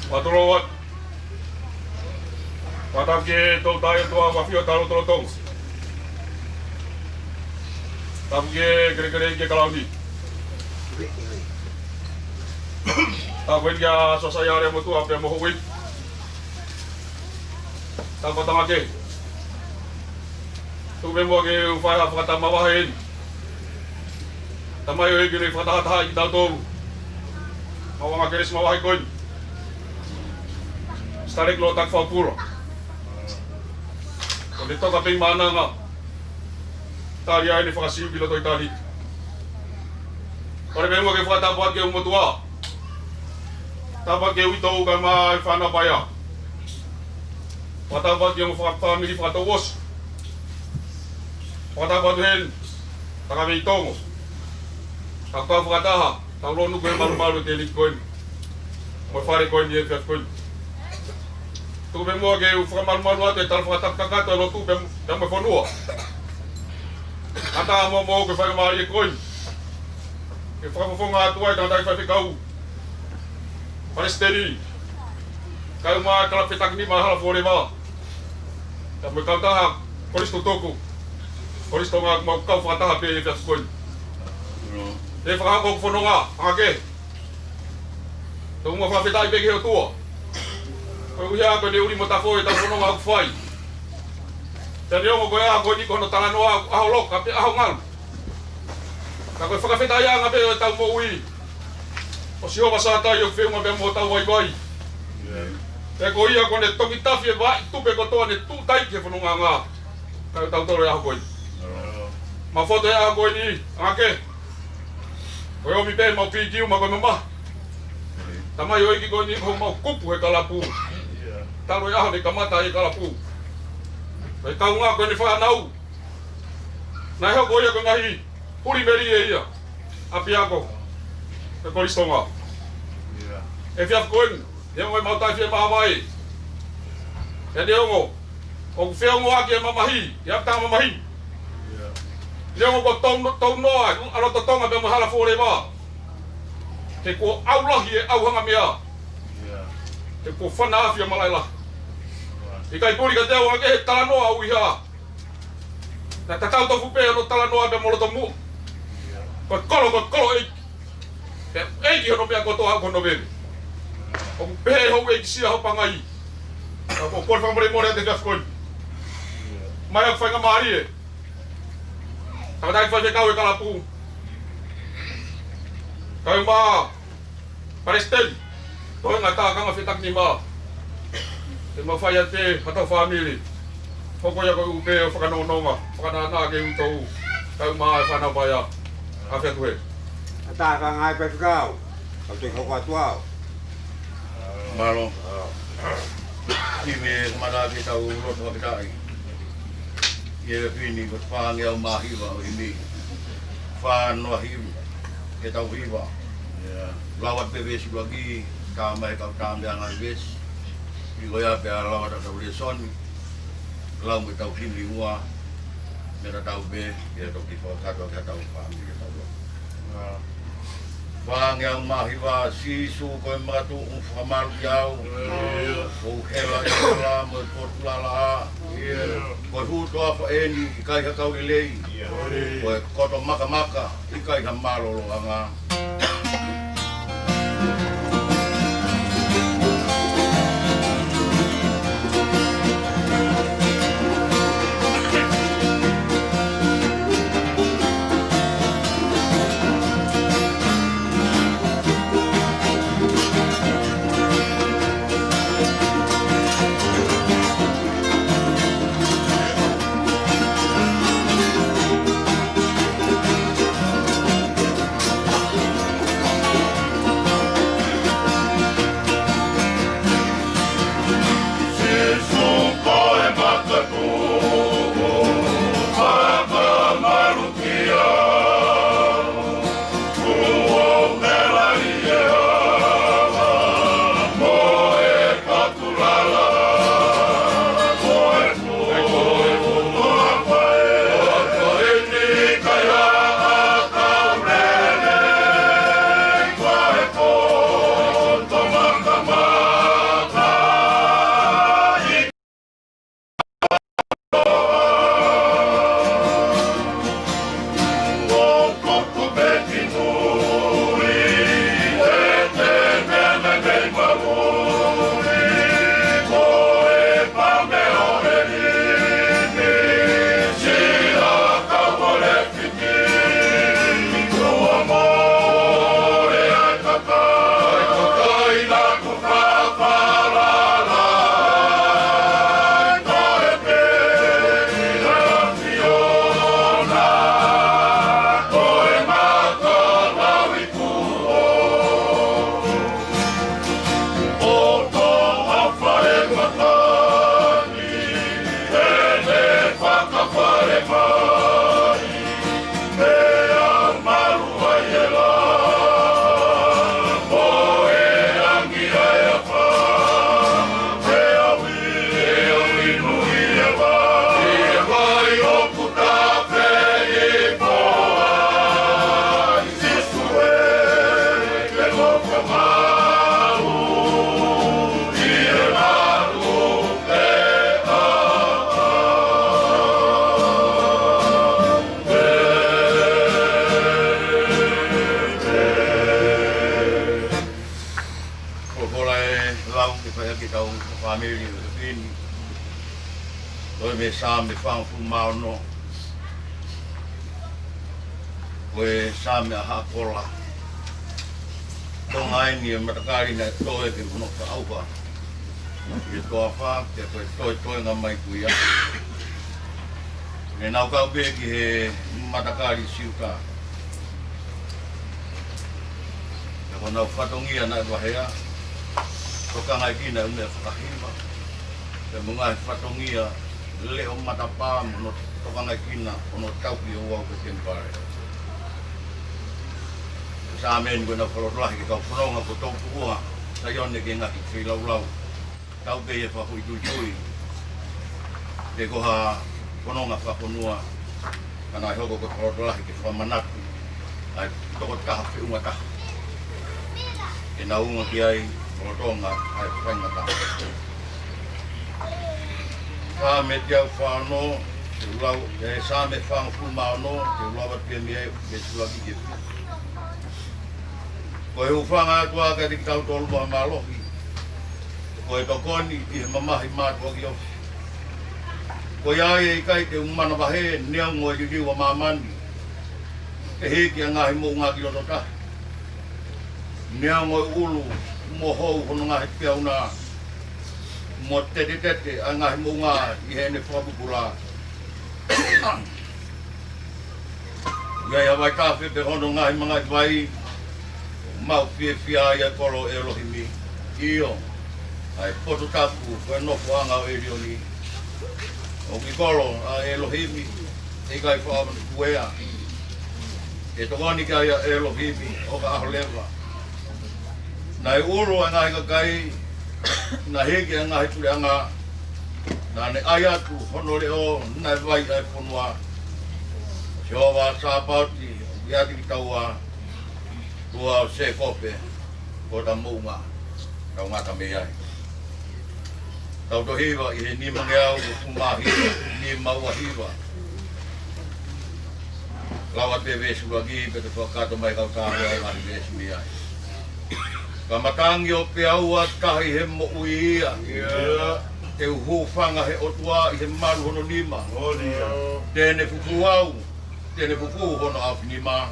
Patolo wat. Fakatapu ki he Toutai ʻOtua ʻoku ʻafio ʻi he lotolotonga. Tapu ki he kelekele ʻi he kalauni. Tapu heni kia Sosaia Leamotuʻa pea mo hoʻo ʻeiki. Tapu ʻa e tangata kehe. Tuku pē muʻa ke u fai ha fakatamavahe eni. Tamai ʻoku ke ne fakatahatahaʻi kitautolu. Maʻu ʻa e kelesi māvaheʻi ko eni. Sitaleki Lotaki Fakapula. Ko e toka pē ʻi mānanga. Tali ai ʻene fakasiu ki loto ʻItāliti. Kole pē muʻa ke fakatapu atu ki he motuʻa. Tapu atu ki he uitou kae ʻumaʻā e fānau paea. Fakatapu atu ki he ongo fakafāmili fakatouʻosi. Fakatapu atu heni, Takaveitongo. Ka ko e fakataha, tau lonu ko e malumalu ʻo e teliki ko eni. Mo e fale ko eni ʻi he efiafi ko eni. Tuku pē muʻa ke u fakamalumalu atu e tala fakatapu kakato e lotu pea, pea mo e fonua. Kae ʻatā mo, mo ke faingamālie ko eni ke fakafofonga atu ai tangataʻi faifekau, palesiteni, kae ʻumaʻā e kalapu fetakinima Hala Forever, pea mo e kautaha Kolisi Tutuku, Kolisi Tonga, ʻoku mau kau fakataha pē he efiafi ko eni. He fakahoko hoku fononga, ʻa ke. Tomuʻa fakafetaʻi pē ki he ʻOtua. Koeʻuhi ko ʻene ʻuli mo tafoʻi ʻetau fononga ʻoku fai. Pea neongo ko e ʻaho ko eni ko hono talanoa ʻaho loka pe ʻaho ngalu, ka ko e fakafetaʻiʻanga pē ʻo ʻetau moʻui ʻo Sihova Sātai ʻoku feʻunga pea mo hotau vaivai. Pea ko ia kuo ne toki tafi e vaʻi tupe kotoa ne tuʻu tai ki he fonongaʻanga. Kae ʻoua tautolu e ʻaho ko eni. Mau fotu he ʻaho ko eni, ʻa ke. Ko e ʻomi pē mau pikiu, mau ko e mamahi. Tamai ʻo e ʻEiki, ko eni ko homau kupu he kalapu. Talu e ʻaho ne kamata e kalapu. Ko e kaungā ko eni fānau. Naʻe hoko ia ko e ngaahi huli melie ia ʻapiako ʻo e Kolisi Tonga. Efiafi ko eni, neongo ʻemau taʻe fie māvae, pea neongo ʻoku feongoʻaki e mamahi, ʻi he ʻapitanga mamahi. Neongo kuo tau, tau noa ʻa e loto Tonga pea mo e Hala Forever, he kuo ʻaulahi e ʻauhanga meʻa. He kuo fana afi ʻa e malaʻe lahi. ʻIkai puli ka te au ake he talanoa ʻo e ʻuhiha. Naʻe tatau tofu pē hono talanoa pea mo loto muʻa. Ko e kolo, ko e kolo ʻeiki. Pea ʻeiki hono meʻa kotoa, ʻoku hono veve. ʻOku pehē hoʻo ʻeikisia hoʻo pangai. Ka ʻoku ou kole fakamolemole atu he efiafi ko eni. Mai ʻa e faingamālie, tangataʻi faifekau e kalapu, kae ʻumaʻā palesiteni, toenga e tākanga fetakinima, ke mau fai atu ʻetau fāmili. Hoko ia ko e ʻupe ʻo e fakanonga, fakanānā ke u tou, kae ʻumaʻā e fānau paea. ʻAfio atu he. ʻA e tākanga e faifekau, kau te hoko atu au. Mālō. Himi e kamata ke tau lotu fakataha. ʻI he efiafi ni ko e fāngeau mā hiva ʻo e himi. Fā noa hiva, ke tau hiva. Lau atu pē veesi ʻuluaki, tā mai kau tā meʻa ngaahi veesi. ʻI ko ia pea lau atu ʻetau lēsoni, lau mo ʻetau himi ua, meʻa tatau pē, ke toki fakakakato ki heʻetau fāmili ke tau lotu. Fāngeau mā hiva, Sīsū ko e makatuʻunga fakamalu kiate au. Ko e hela ʻi he hala mo e potu lalaʻā. Ko e hū toafa eni, ʻikai ha kau lelei. Ko e koto makamaka, ʻikai ha mālōlōʻanga. Meli ʻo Heveni, ko e Saame fāngofulu mā ono, ko e Saame ʻa Haʻa Kola. Ko e ngaahi matakali naʻe toe ke hono fakaʻauha ʻi he toafa, pea ko e toetoenga mai ko ia. Ne nau kau pē ki he matakali Siuta. Pea ko honau fatongia naʻe vahea, tokangaekina ʻa e meʻa fakahiva, pea mo e ngaahi fatongia leʻo matapā mo hono tokangaekina hono tauhi ʻo e ouau ʻo e temipale. Saame ni ko ʻenau fakalotolahi ki he kau fononga ko Toutuʻua Saione ki he ngaahi feilaulau. Tau pē ʻi he fakafoʻituitui pe ko ha fononga fakafonua, ka naʻe hoko ko e fakalotolahi ke fakamanatu ʻa e tokotaha feʻunga taha ke nau unga ki ai lolotonga ʻa e faingataʻa. Saame teau fā ono, te u lau, ʻe, Saame fāngofulu mā ono, te u lau atu pē mei ai, mei he veesi ʻuluaki ki he fitu. Ko e hūfanga ʻa e ʻOtua kiate kitautolu mo ha mālohi, ko e tokoni ʻi he mamahi mātuʻaki ofi. Ko ia ai ʻe ʻikai te u manavahē, neongo e liliu ʻa māmani, ke hiki ʻa e ngaahi moʻunga ki loto tahi, neongo e ʻulu mo hou hono ngaahi peau na, mo tetetete ʻa e ngaahi moʻunga ʻi heʻene fakapupula. ʻI ai ha vaitafe pe hono ngaahi mangaʻi vai, ʻoku mau fiefia ai ʻa e kolo ʻo ʻElohimi. ʻIo, ʻa e potu tapu ko e nofoʻanga ʻo ʻElioni. ʻOku ʻi kolo ʻa ʻElohimi, ʻe ʻikai faʻa puea. ʻE tokoni ki ai ʻa ʻElohimi ʻo ka ʻaho leva. Naʻe ʻulu ʻa e ngaahi kakai, naʻe hiki ʻa e ngaahi puleʻanga, naʻa ne ʻai atu hono leʻo, naʻe vai ʻa e fonua. Sihova Sāpaoti, ʻoku ʻiate kitaua, ʻOtua ʻo Sēkope, ko hota moʻunga, tau ngata mei ai. Tau tohi hiva ʻi he nimangeau uofulu mā hiva, nima ua hiva. Lau atu e veesi ʻuluaki pea te u fakakakato mai kau tā mo e ngaahi veesi mei ai. Ka matangi ʻo peau ʻa tahi he moʻui ia. Ia. Te u hūfanga he ʻOtua ʻi he malu hono nima. Molia. Te ne fufū au, te ne fufū hono ʻaofinima.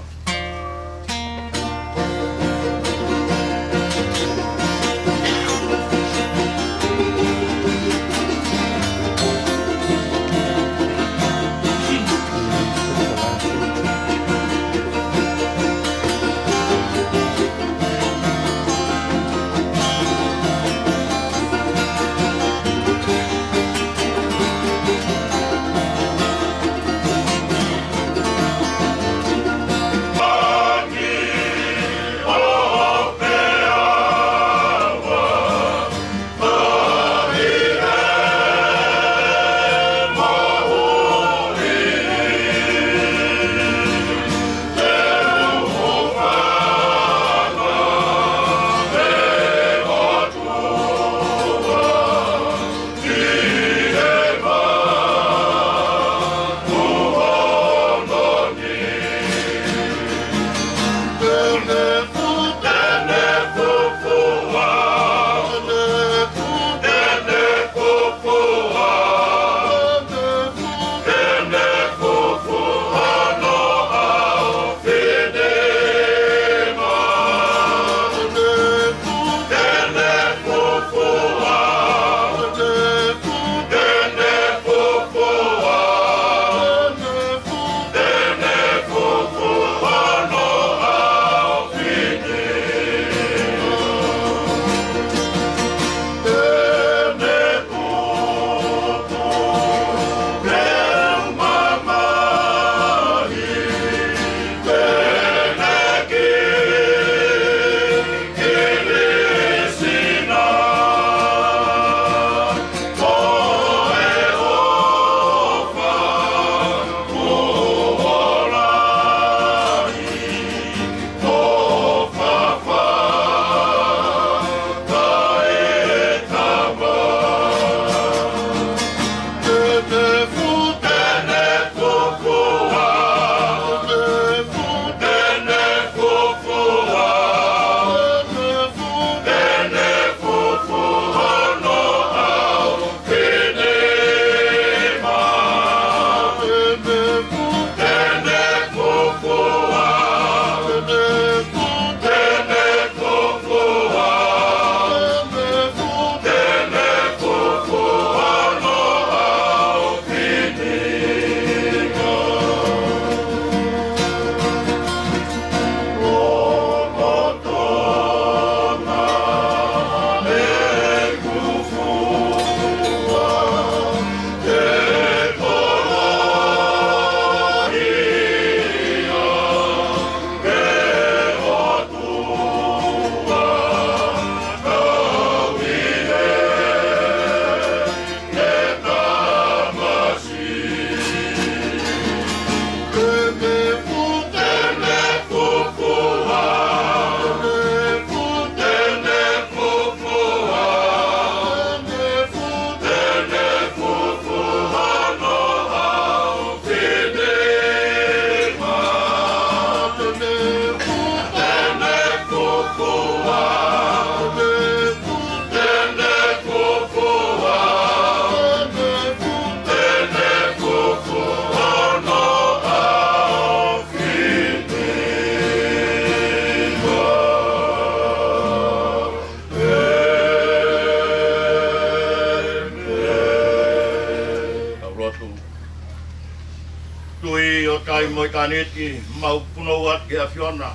Kai mo e kaniti, mau punou atu ki he ʻAfiona.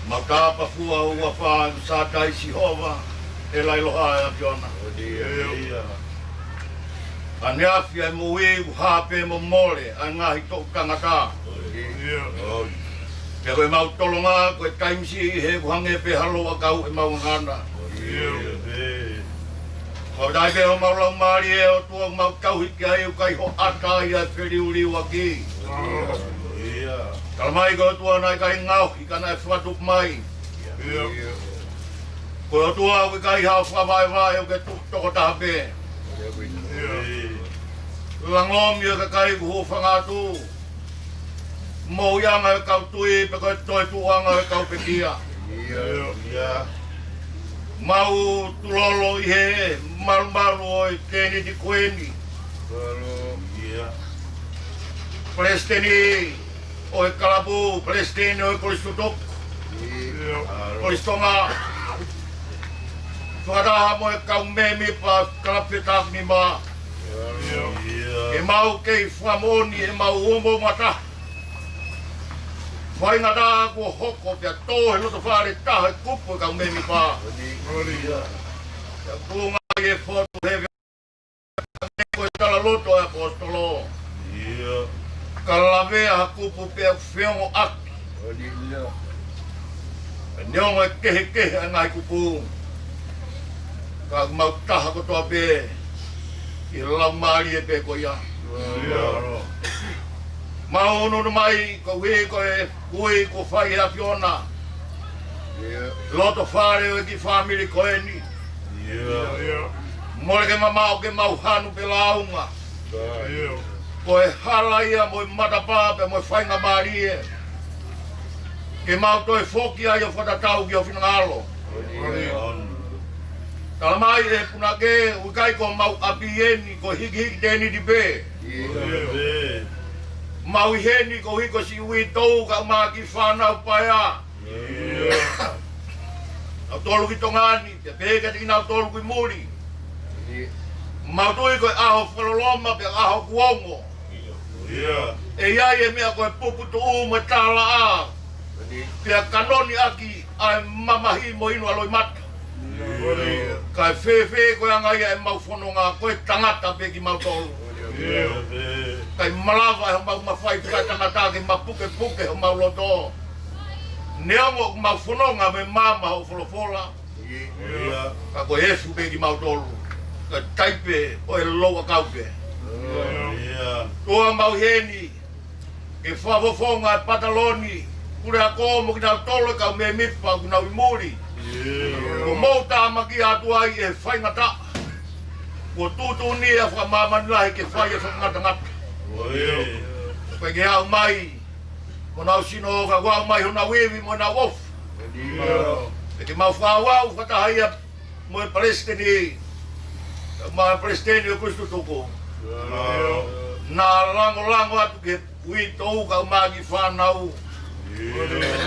Mau tāpafua ʻa e huafa ʻo Sātai Sihova, ʻe lailoa ʻa e ʻAfiona. ʻAneafi ʻa e moʻui ʻoku hā pē mo mole ʻa e ngaahi toʻu tangata. Pea ko ʻemau tolonga ko e taimi siʻi he ʻoku hangē pē ha lou ʻakau ʻemau ngangana. Ko e taimi pē homau laumālie ʻOtua ʻoku mau tauhi ki ai ʻoku ʻikai hoʻata ia ʻa e feliuliuaki. Tala mai ko e ʻOtua naʻe ʻikai ngaohi ka naʻe fakatupu mai. Ko e ʻOtua ʻoku ʻikai haʻo fakavaʻevaʻe ʻoku ke tuʻu tokotaha pē. Langomi ʻo e kakai ʻoku hūfanga atu. Moʻuiʻanga ʻo e kau tui pe ko e toetuʻuʻanga ʻo e kau pekia. Mau tulolo ʻi he malumalu ʻo e tēniti ko eni. Palesiteni ʻo e kalapu, palesiteni ʻo e Kolisi Tutuku, Kolisi Tonga. Fakataha mo e kau mēmipa kalapu fetākinima. Ke mau kei fakamoʻoni ʻemau omoomata. Faingataʻa kuo hoko pea tō he loto fale taha e kupu e kau mēmipa. Pea pūnga ʻi he fotu he ko e talaloto ʻa e ʻaposetolo. Ka lavea ha kupu pea feongoʻaki. Neongo e kehekehe ʻa e ngaahi kupu, ka mau taha kotoa pē ʻi he laumālie pē ko ia. Mau ʻunuʻunu mai koeʻuhi ko e ui kuo fai ʻe he ʻAfiona. Loto fale ʻo e kiʻi fāmili ko eni. Mole ke mamaʻo ke mau hanu pe lāunga. Ko e hala ia mo e matapā pea mo e faingamālie ke mau toe foki ai ʻo fakatatau ki ho finangalo. Tala mai ʻe he punake ʻoku ʻikai ko homau ʻapi eni, ko e hikihiki tēniti pē. Mau ʻi heni koeʻuhi ko siʻi uitou kae ʻumaʻā kiʻi fānau paea. Kinautolu ki Tonga ni, pea pehē kiate kinautolu ki muli. Mau tui ko e ʻaho fakaloloma pea ʻaho kuo ongo. ʻE ʻi ai e meʻa ko e puputuʻu mo e tālaʻā. Pea kanoni ʻaki ʻa e mamahi mo e inu ʻa loʻimata. Kae fēfē ko e anga ia ʻemau fononga, ko e tangata pē kimautolu. ʻIkai malava ʻe homau mafai fakaetangata ke mapukepuke homau loto. Neongo ʻoku mau fononga mei he maama hoʻo folofola, ka ko e efu pē kimautolu. Ka taipe ʻo e lou ʻakau pē. ʻOtua mau ʻi heni ke fakafofonga e pataloni, Puleako mo kinautolu e kau mēmipa ʻoku nau ʻi muli. Kuo mou tāmaki atu ai e faingataʻa. Kuo tuʻutuʻuni ʻa e fakamāmani lahi ke fai e fakangatangata. Ko e ke aʻu mai mo honau sino, ka kuo aʻu mai honau ivi mo honau ofu. Pea ke mau fakaʻauʻau fakataha ia mo e palesiteni, mo e palesiteni ʻo e Kolisi Tutuku. Naʻa langolango atu ki he uitou kae ʻumaʻā kiʻi fānau.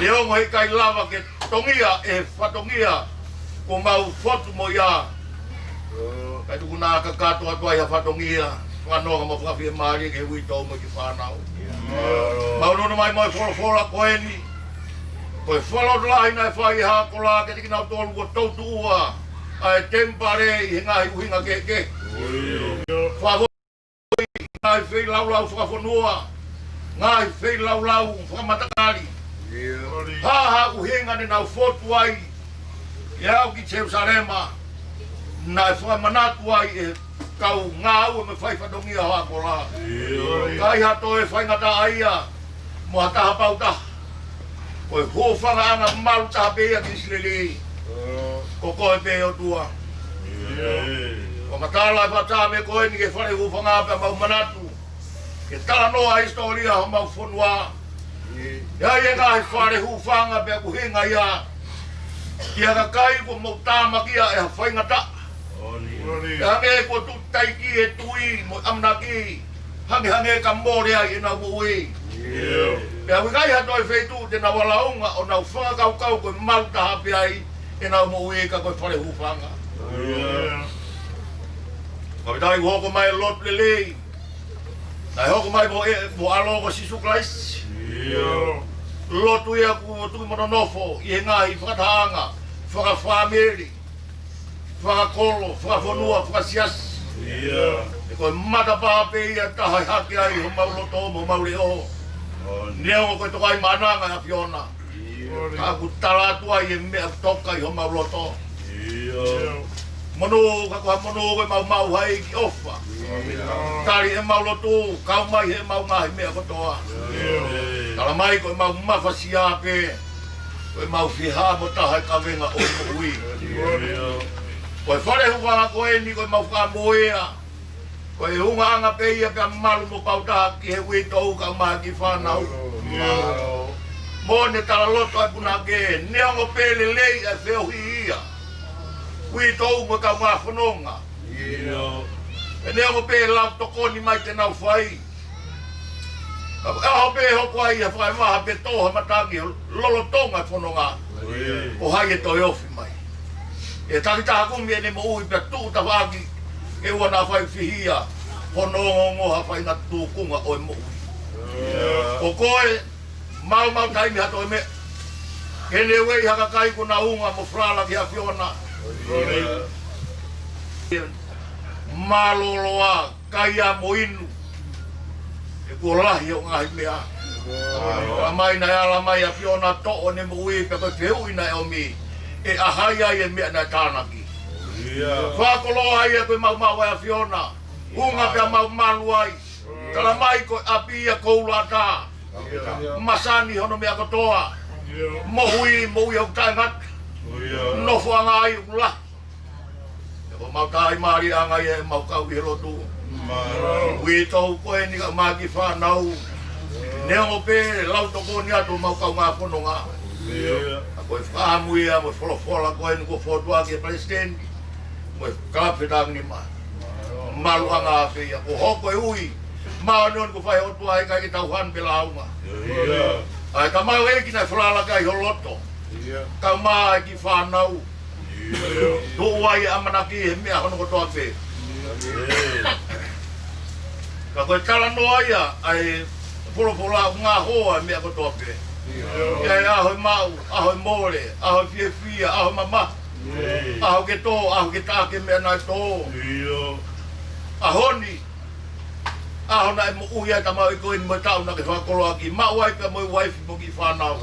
Neongo he ʻikai lava ke tongia ʻe he fatongia kuo mau fotu mo ia, kae tuku naʻa kakato atu ai ha fatongia fakanonga mo fakafiemālie ki he uitou mo e kiʻi fānau. Mau ʻunuʻunu mai mo e folofola ko eni. Ko e fakalotolahi naʻe fai ʻe he ʻAho Kola kiate kinautolu kuo toutuʻua ʻa e temipale ʻi he ngaahi ʻuhinga kehekehe. Fakafoʻi ngaahi feilaulau fakafonua, ngaahi feilaulau fakamatakali. Hā ha ʻuhinga ne nau fotu ai ke aʻu ki Selusalema, naʻe fakamanatu ai ʻe he kau ngāue mo e fai fatongia ʻo e ʻAho Kola. ʻIkai ha toe faingataʻa ia mo ha taha pau taha. Ko e hūfangaʻanga malu taha pē ia ki ʻIsileli. Ko koe pē ʻOtua. Ko e matala e fakatātā ko eni ki he fale hūfanga pea mau manatu ke talanoa hisitōlia homau fonua. ʻI ai e ngaahi fale hūfanga pea ʻoku ʻuhinga ia ki ha kakai kuo mau tāmakia ʻe ha faingataʻa. Pea hangē kuo tuʻu taiki e tui mo e ʻamanaki, hangehangē ka mole ai ʻenau moʻui. Pea ʻoku ʻikai ha toe feituʻu te nau lāunga ʻo nau fakakaukau ko e malu taha pē ai ʻenau moʻui ka ko e fale hūfanga. Ka pitaʻi kuo hoko mai e lotu lelei, Naʻe hoko mai mo e, mo e ʻAlo ko Sīsū Kalaisi. Lotu ia kuo tuʻu mo nonofo ʻi he ngaahi fakatahaʻanga fakafāmili, fakakolo, fakafonua, fakasiasi. He ko e matapā pē ia ʻe taha ʻe hake ai homau loto mo homau leʻo. Neongo ko e tokaimaʻananga ʻa e ʻAfiona, ka ʻoku tala atu ai e meʻa ʻoku toka ʻi homau loto. Monū, ka ko ha monū ko e maumau hai ki ʻofa. Tali ʻemau lotu, kau mai heʻemau ngaahi meʻa kotoa. Tala mai ko ʻemau mafasia pē, ko ʻemau fiha mo taha e kavenga ʻo e moʻui. Ko e fale hūfanga ko eni ko ʻemau fakamoʻui ia. Ko e ʻulungaanga pē ia pea malu mo pautaha ki he uitou kae ʻumaʻā e kiʻi fānau. Mo ne tala loto ʻa e punake, neongo pē lelei ʻa e feohi ia, uitou mo e kaungā fononga, ʻe neongo pē lau tokoni mai te nau fai, ka ko e ʻaho pē ʻe hoko ai ha fakaʻevaha pe tō ha matangi lolotonga e fononga, ko hai ʻe toe ofi mai? ʻE takitaha kumi ʻene moʻui pea tuʻu tafaʻaki ke ʻoua naʻa faifihia hono ongoongo ha faʻahinga tūkunga ʻo e moʻui. Ko koe, maumau taimi ha toe meʻa. Ke ne ueʻi ha kakai kuo nau unga mo falala ki he ʻAfiona. Mālōlō ā, kai ā mo inu, he kuo lahi hoʻo ngaahi meʻa. Tala mai naʻe ala mai ʻa e ʻAfiona ʻo toʻo ʻene moʻui pea ko e fehuʻi naʻe ʻomi, ʻe ʻa hai ai e meʻa naʻe tānaki? Fakakoloa ia ko e maumau ʻa e ʻAfiona, unga pea mau malu ai. Tala mai ko e ʻapi ia koula ʻatā, masani hono meʻa kotoa, moʻui, moʻui ʻoku taʻengata, nofoʻanga ai ʻoku lahi. He ko homau taimālieʻanga ia ʻemau kau ʻi he lotu. Uitou ko eni kae ʻumaʻā e kiʻi fānau, neongo pē lau tokoni atu homau kaungā fononga, ka ko e fakaʻamu ia mo e folofola ko eni kuo fotu ʻaki ʻe he palesiteni mo e kalapu fetākinima. Maluʻanga pē ia, kuo hoko e ui māʻoniʻoni kuo fai ʻe he ʻOtua, ʻikai ke tau hanu pe lāunga. ʻA e tamaioʻeiki naʻe falala ki ai ho loto, kau mai ki he fānau, tuʻu ai e ʻamanaki he meʻa hono kotoa pē. Ka ko e talanoa ia ʻa e folofola, ʻoku ngaohi e meʻa kotoa pē. ʻI ai e ʻaho ʻe maʻu, ʻaho ʻe mole, ʻaho ʻe fiefia, ʻaho ʻe mamahi, ʻaho ke tō, ʻaho ke taʻaki e meʻa naʻe tō. ʻAho ni, ʻaho naʻe moʻui ai e tamaioʻeiki ko eni mo e taʻu naʻa ke fakakoloa ʻaki, maʻu ai pea mo e uaifi mo e kiʻi fānau.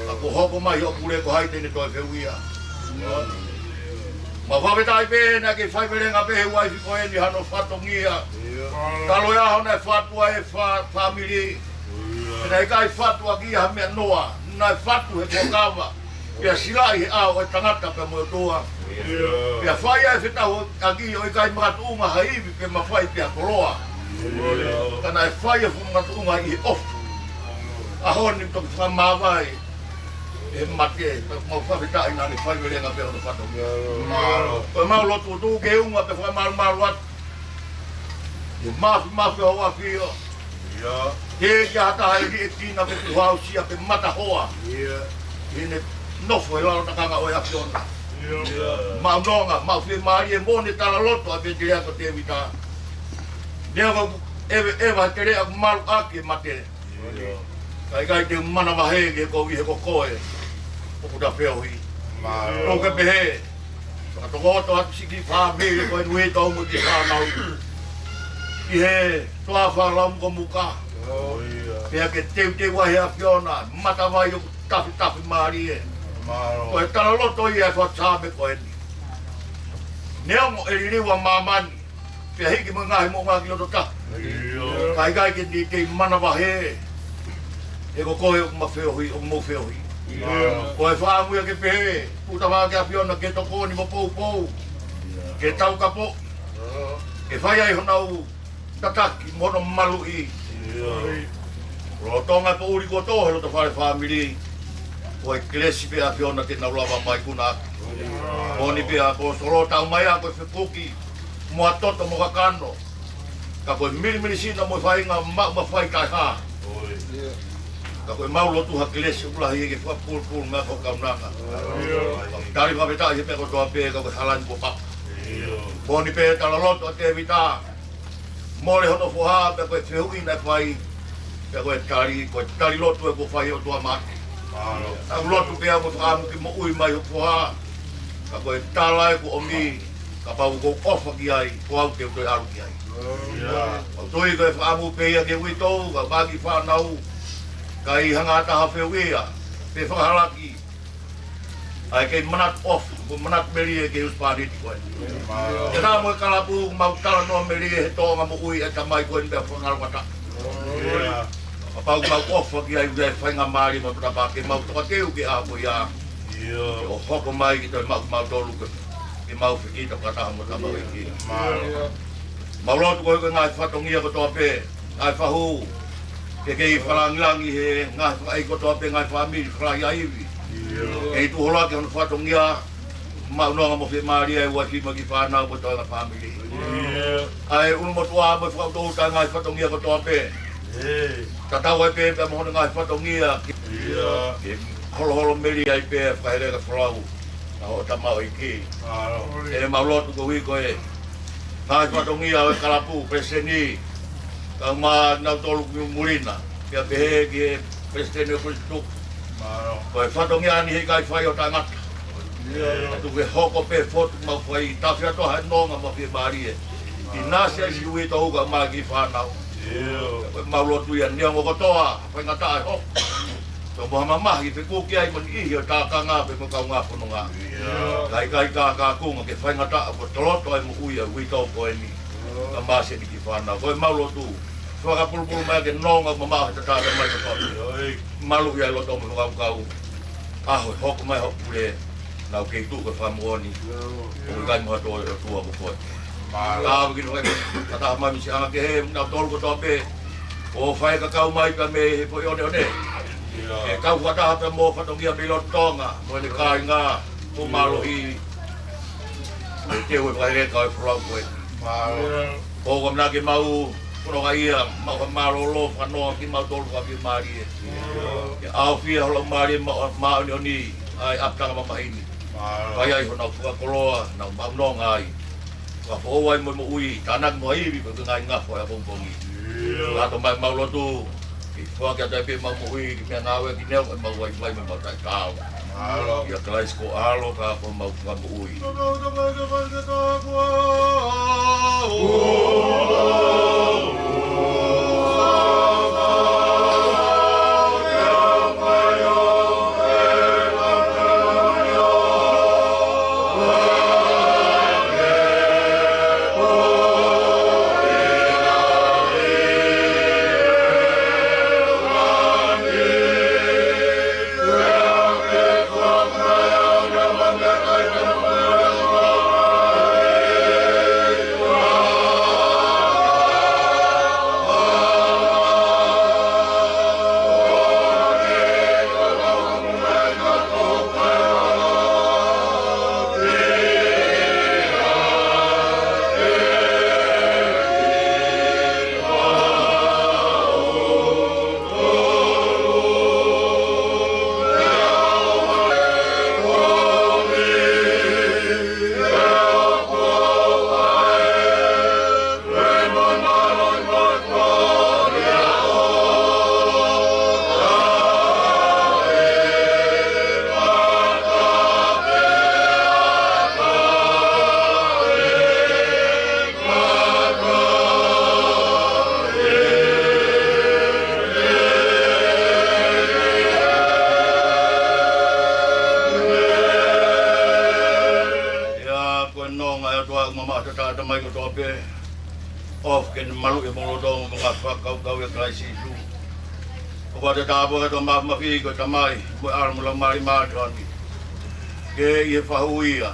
Ka kuo hoko mai hoʻo pule, ko hai te ne toe fehuʻia? Mau fakafetaʻi pē naʻa ke faivelenga pē he uaifi ko eni hano fatongia. Talu e ʻaho naʻe fatu ai e fa-, fāmili, naʻe ʻikai fatu ʻaki ha meʻa noa, naʻe fatu he fuakava, pea silaʻi he ʻao ʻo e tangata pea mo e ʻOtua. Pea fai ai e fetaulaki ʻo ʻikai makatuʻunga ha ivi pe mafai pe ha koloa, ka naʻe fai e fuʻu makatuʻunga ʻi he ʻofa. ʻAho ni toki fakamāvae e mate, pea mau fakafetaʻi naʻa ne faivelenga pē hono fatongia. Ko ʻemau lotu tuku ke unga pea fakamalumalu atu. ʻE mafimafi hoʻo ʻAfio. Ke ʻikai ha taha ʻe liʻekina pe tuʻu aʻusia pe mata hoa ʻi heʻene nofo he lalo takanga ʻo e ʻAfiona. Maʻu nonga, maʻu fiemālie mo ne tala loto ʻa e pēteliake ko Tēvita. Neongo ʻeku ʻeveʻeva he teleʻa ʻoku malu ʻaki e mate, ka ʻikai te u manavahē ki he kovi, he ko koe ʻoku ta feohi. ʻOku ke pehē, fakatokoto atu siʻi kiʻi fāmili ko eni, uitou mo e kiʻi fānau, ʻi he toafa lau mukomuka. Pea ke teuteu ai he ʻAfiona e matavai ʻoku tafitafi mālie. Ko e talaloto ia e fakasaame ko eni. Neongo ʻe liliu ʻa māmani, pea hiki mo e ngaahi moʻunga ki loto tahi, ka ʻikai ke ne kei manavahē, he ko koe ʻoku ma feohi, ʻoku mou feohi. Ko e fakaʻamu ia ke pehē, tuʻu tafaʻaki ʻAfiona ke tokoni mo poupou, ke taukapo, ke fai ai honau tataki mo hono maluʻi. Lolotonga e poʻuli kuo tō he loto fale fāmili, ko e kelesi pē ʻa e ʻAfiona te nau lava mai kuna. Moʻoni pē ʻapositolo, tau mai ʻa ko e fekuki mo ha toto mo kakano, ka ko e milimilisino mo e faʻahinga maʻu mafai taʻehā. Ka ko ʻemau lotu ha kelesi ʻoku lahi ke fakapulupulu mei ho kaunanga. Tali fakafetaʻi he meʻa kotoa pē, ka ko e hala ni kuo pau. Moʻoni pē talaloto ʻa Tēvita, Mole hono foha, pea ko e fehuʻi naʻe fai, pea ko e tali, ko e tali lotu ē kuo fai ʻe he ʻOtua maʻa. Mālō. Tau lotu pea mo fakaʻamu ke moʻui mai hoʻo foha. Ka ko e tala ē kuo ʻomi, kapau ʻoku ou ʻofa ki ai, ko au te u toe ʻalu ki ai. ʻIo. ʻOku ou tui ko e fakaʻamu pē ia ki he uitou, kae ʻumaʻā e kiʻi fānau, ka ʻi hanga ʻe ha taha ʻo fehuʻia, pe fakahalaki, ʻa e kei manatu ʻofa, mo manatu melie ki he husepāniti ko ē. Mālō. Ke na mo e kalapu, mau talanoa melie he tōʻonga moʻui ʻa e tamai ko eni pea fakangaloʻi ʻa e tangata. ʻIo. Kapau ʻoku mau ʻofa ki ai, ʻoku ʻi ai e faingamālie mo e matapā ke mau tokateu ki he ʻaho ko ia. ʻIo. ʻO hoko mai ke toe maʻu kimautolu ke, ke mau fekita fakataha mo e tamaioʻeiki. Mālō. Mau lotu koeʻuhi ko e ngaahi fatongia kotoa pē, ngaahi fahu, ke kei fakalāngilangi he ngaahi fakaʻeiki kotoa pē, ngaahi fāmili, fakalaiʻi ʻa e ivi. ʻIo. Kei tuʻu holo ʻaki hono fatongia, maʻu nonga mo fiemālie ʻa e uaifi mo e kiʻi fānau mo e toenga fāmili. ʻIo. ʻA e ʻulumotuʻa mo e fakaʻutoʻuta ʻa e ngaahi fatongia kotoa pē. ʻIo. Tatau ai pē pea mo hono ngaahi fatongia ke, ʻio, ke holoholo melie ai pē ʻa e fakahele ʻa e folau ʻa hoʻo tamaioʻeiki. Mālō. ʻE mau lotu koeʻuhi ko e ngaahi fatongia ʻo e kalapu, palesiteni, kae ʻumaʻā kinautolu ʻoku muli na, pea pehē ki he palesiteni ʻo e kolisi tutuku. Mālō. Ko e fatongia ni heʻikai fai ʻo taʻengata. ʻIo. Ka tuku ke hoko pē e fotu ʻoku mau fai, tafe atu ʻa e nonga mo e fiemālie. ʻInasi ai siʻi uitou kae ʻumaʻā e kiʻi fānau. ʻIo. Ko e mau lotu ia, neongo kotoa ha faingataʻa ʻe hoko, tau mo ha mamahi fekuki ai mo e niʻihi ʻo e tākanga pea mo e kaungā fononga. ʻIo. Kae ʻikai ke kaunga ke faingataʻa, ko e toloto ʻa e moʻui ʻa e uitou ko eni. ʻIo. Kae ʻumaʻā siʻi kiʻi fānau. Ko e mau lotu, fakapulupulu mai ke nonga mamaʻo he tangata mai ko Tonga. ʻIo. Maluʻi ʻa e loto mo e fakakaukau. ʻAho ʻe hoko mai hoʻo pule, nau kei tuʻu ko e fakamoʻoni ʻoku ʻikai mo ha toe ʻOtua ko koe. Mālō. Ka ʻoku kei fai, ka taha mai misiʻanga kehe, nautolu kotoa pē ʻoku fai e kakau mai pea mei he foʻi ʻoneʻone. ʻIo. Ke kau fakataha pea mo e fatongia mei loto Tonga, mo ʻene kāinga, ʻo mālohi e teu e fakahele ʻa e folau ko ē. Mālō. Ko e ʻuhinga ke mau fononga ia, mau fakamālōlō, fakanoa kimautolu fakafiemālie. ʻIo. Ke ʻaofia ho Laumālie Mā-, Māʻoniʻoni ʻa e ʻapitanga mamahi ni. Mālō. Fai ai honau fakakoloa, nau maʻu nonga ai. Fakafoʻou ai mo e moʻui, tānaki mo e ivi, ko e ngaahi ngafa ʻo e ʻapongipongi. ʻIo. Ka tau mai mau lotu, ke foaki atu ai pē ʻemau moʻui, ke meʻangāue ki he ʻEiki, ʻemau vaivai mo ʻemau taʻetaau. Mālō. ʻIa Kalaisi ko ho ʻAlo, ka ko homau Fakamoʻui. ʻIa, ko e nonga ʻa e ʻOtua ʻoku mamaʻo he tangata mai kotoa pē. ʻOfa ke ne maluʻi homou loto mo e ngaahi fakakaukau ʻia Kalaisi Sīsū. ʻOfa atu e tāpuaki ʻa e ʻOtua Māfimafi, ko e Tamai, mo e ʻAlo mo e Laumālie Māʻoniʻoni. Ke ʻi he fahu ia,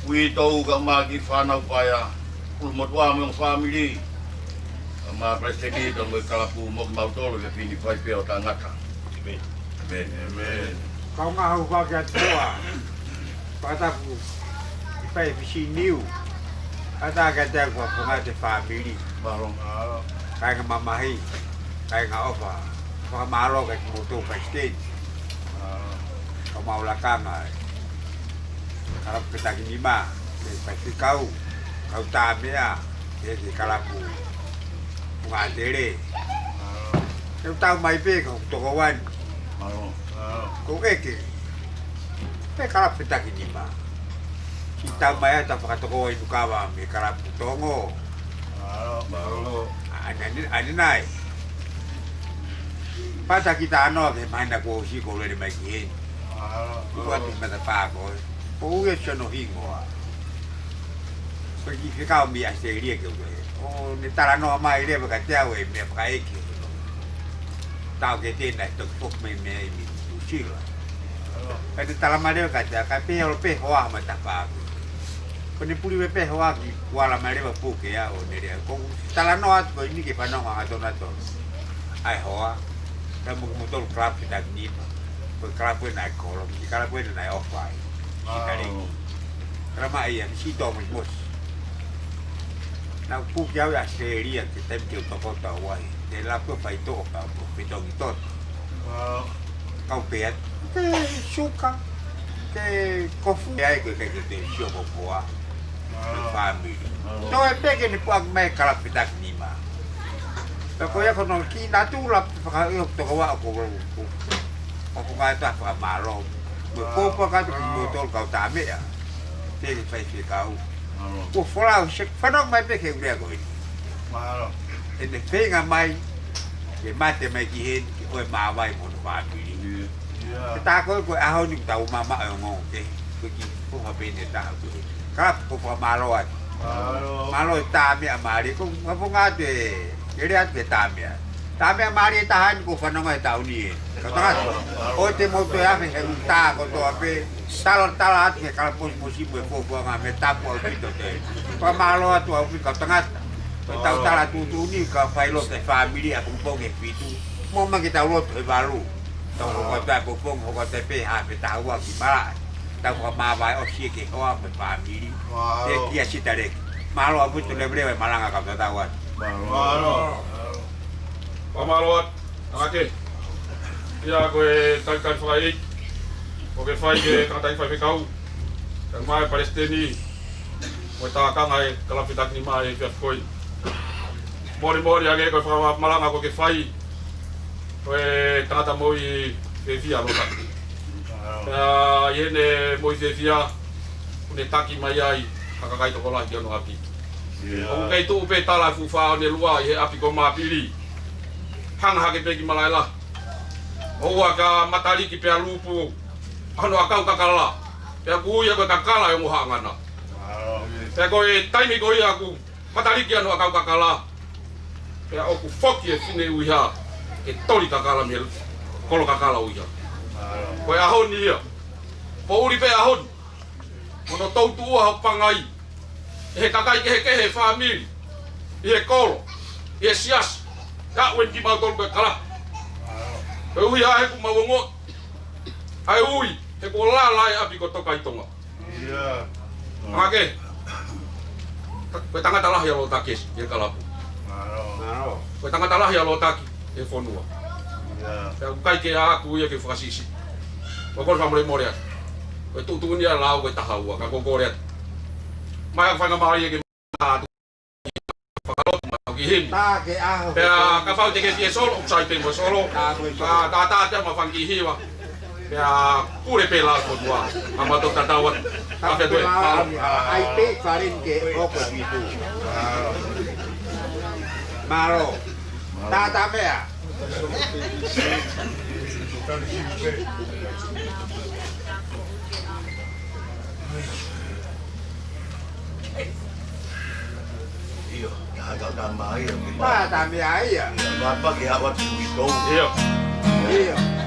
uitou kae ʻumaʻā e kiʻi fānau paea, ʻulumotuʻa mo e ongo fāmili, kae ʻumaʻā e palesiteni pea mo e kalapu mo kimautolu he efiafi ni, fai pē ʻo taʻengata. ʻĒmeni. ʻĒmeni. ʻĒmeni. Kaungā hau fake atu ua. Fakatapu ki he fai fisi niu. Kātaki atu ʻa e fakafofonga ʻa e fāmili. Mālō. Kāinga mamahi, kāinga ʻofa. Fakamālō kia kimoutolu palesiteni. Mālō. Kau maʻu lakanga ē. Kalapu Petakinima, mo e faifekau, kau Tāmeʻa, mo e kiʻi kalapu Faʻatele. Te u tau mai pē ka u toko wani. Ko ʻEke. Pē kalapu fetakinima. Ki tau mai ata fakatoko inu kava mei kalapu Tongo. ʻAni, ʻani, ʻani nai. Pata ki tanoa ke mahina kuo ʻosi ko lele mai ki heni. Kuo atu mata pā ko e. Ko ue sono hingoa. Ko e kiʻi fekau mei ʻAositelēlia ke ue. ʻO ne talanoa mai leva kiate au e meʻa fakaʻeke. Tau ke tena e toki foki mai mei Nuʻusila. Ka te tala mai leva kiate au, ka pehē ʻalu pē hoa ma tapa aku. Ko ne puli pē hoa ki kuala mai leva puke au, ʻo ne lea. Ko talanoa atu ko eni ke fanongo hangatonu atu. ʻAi hoa. Ka mo, mo tolu kalapu fetakinima. Ko e kalapu ena ʻa e kolo, ki kalapu ena ʻa e ʻofa ai. Sikaleki. Kalama ia, mi si tō mos mos. Naʻa ku puke au ʻi ʻAositelēlia, ke taimi ke u tokoto au ai. Te laku faitoʻo ka mo fetongi toto. Kau pea, ke suka, ke kofu. Ai ko e kai ke te sio ko koa. Ko e fāmili. Toe pē ke ne puʻaki mai kalapu fetakinima. Ka ko ia ko hono kiʻi natula fakaʻio toko ua ko, ko, ko ko ngata fakamālō. Mo e pōpua kata ki mo tolu kau tāmeʻa. Te ke fai fekau. Ko folau se fanongo mai pē ke u lea ko eni. ʻEne feinga mai, ke mate mai ki heni, ke ʻoua ʻe māvae mo hono fāmili. Ke tā ko e ko e ʻaho ni tau mama ʻo e ongo ke, ko e kiʻi foha pē ne taha ko e. Ka ko fakamālō atu. Mālō e tāmeʻa mālie, ko ka fonga atu e, ke lea atu e tāmeʻa. Tāmeʻa mālie taha ni ko fanongo e taʻu ni e. Ka tangata, ʻo te mou toe afe he ʻuta kotoa pē, tala tala atu ke kalapu mosimosi mo e fuafuanga mei tapu ʻaupito te. Fakamālō atu ʻaupito ka tangata. Ko e tau tala tuʻutuʻuni ni ka fai loto e fāmili ʻapongipongi he fitu. Mo ma ke tau loto he valu. Tau hoko atu ʻapongipongi, hoko atu pē haafe taha ua ki malaʻe. Tau fakamāvae ʻosi e ke hoa mo e fāmili. Te kia sita leki. Mālō ʻaupito leveleva e malanga ka tau atu. Mālō. Fakamālō atu. Ake. Ia ko e talikali fakaʻeiki. Ko ke fai ke tangata i fai fekau. Tau mai palesiteni. Mo e tākanga e kalapu fetakinima e fiafkoi. Mori mori ake ko e fakamalanga ko ke fai. Ko e tangata moʻui fiefia lota. Pea ʻi heʻene moʻui fiefia. Kuo ne taki mai ai. Ha kakai tokolahi ki hono ʻapi. ʻOku kei tuʻu pē tala fuʻu fā ʻo ne lua ʻi he ʻapi ko Mapili. Hanga hake pē ki malaʻe lahi. ʻOua ka mataliki pea lupu. Hono ʻakau kakala. Pea kuo ia ko e kakala e ongo haʻangana. Pea ko e taimi ko ia ʻoku mataliki hono ʻakau kakala. Pea ʻoku foki e fine ʻuiha. Ke toli kakala mei he kolo kakala ʻuiha. Ko e ʻaho ni ia. Poʻuli pē ʻaho ni. Mo hono toutuʻua hoʻo pangai. ʻI he kakai kehekehe he fāmili. ʻI he kolo. ʻI he siasi. Ka uen ki mau tolu ko e kala. Ko e ʻuhi ʻa he kuo mau ongo. ʻA e ui. He kuo lala e ʻapi ko Toka ʻi Tonga. Ia. Ake. Ko e tangata lahi ʻa Lotake, ʻi he kalapu. Mālō. Ko e tangata lahi ʻa Lotake, ʻi he fonua. Ia. Pea ʻoku ʻikai ke ʻaku ia ke fakasisi. Ko e kole fakamolemole atu. Ko e tuʻutuʻuni ʻa e lau ko e taha ua, ka ko e kole atu. Mai ʻa e faingamālie ke mata atu. Fakalotu mai ki heni. Tā ke ʻaho. Pea kapau te ke fie solo, ʻoku sai pē mo solo. Tā ko e solo. Ka tā tā te ma fanga kiʻi hiva. Pea pule pē la ko tua. Ama to tatau atu. Ka fia toe. Mālō. ʻAi pē falen ke oko pitu. Mālō. Tātā meʻa. ʻIo, ka ka ka mai ia. Pā tā meʻa ia. Pā pā ke hawa tu i tou. ʻIo. ʻIo.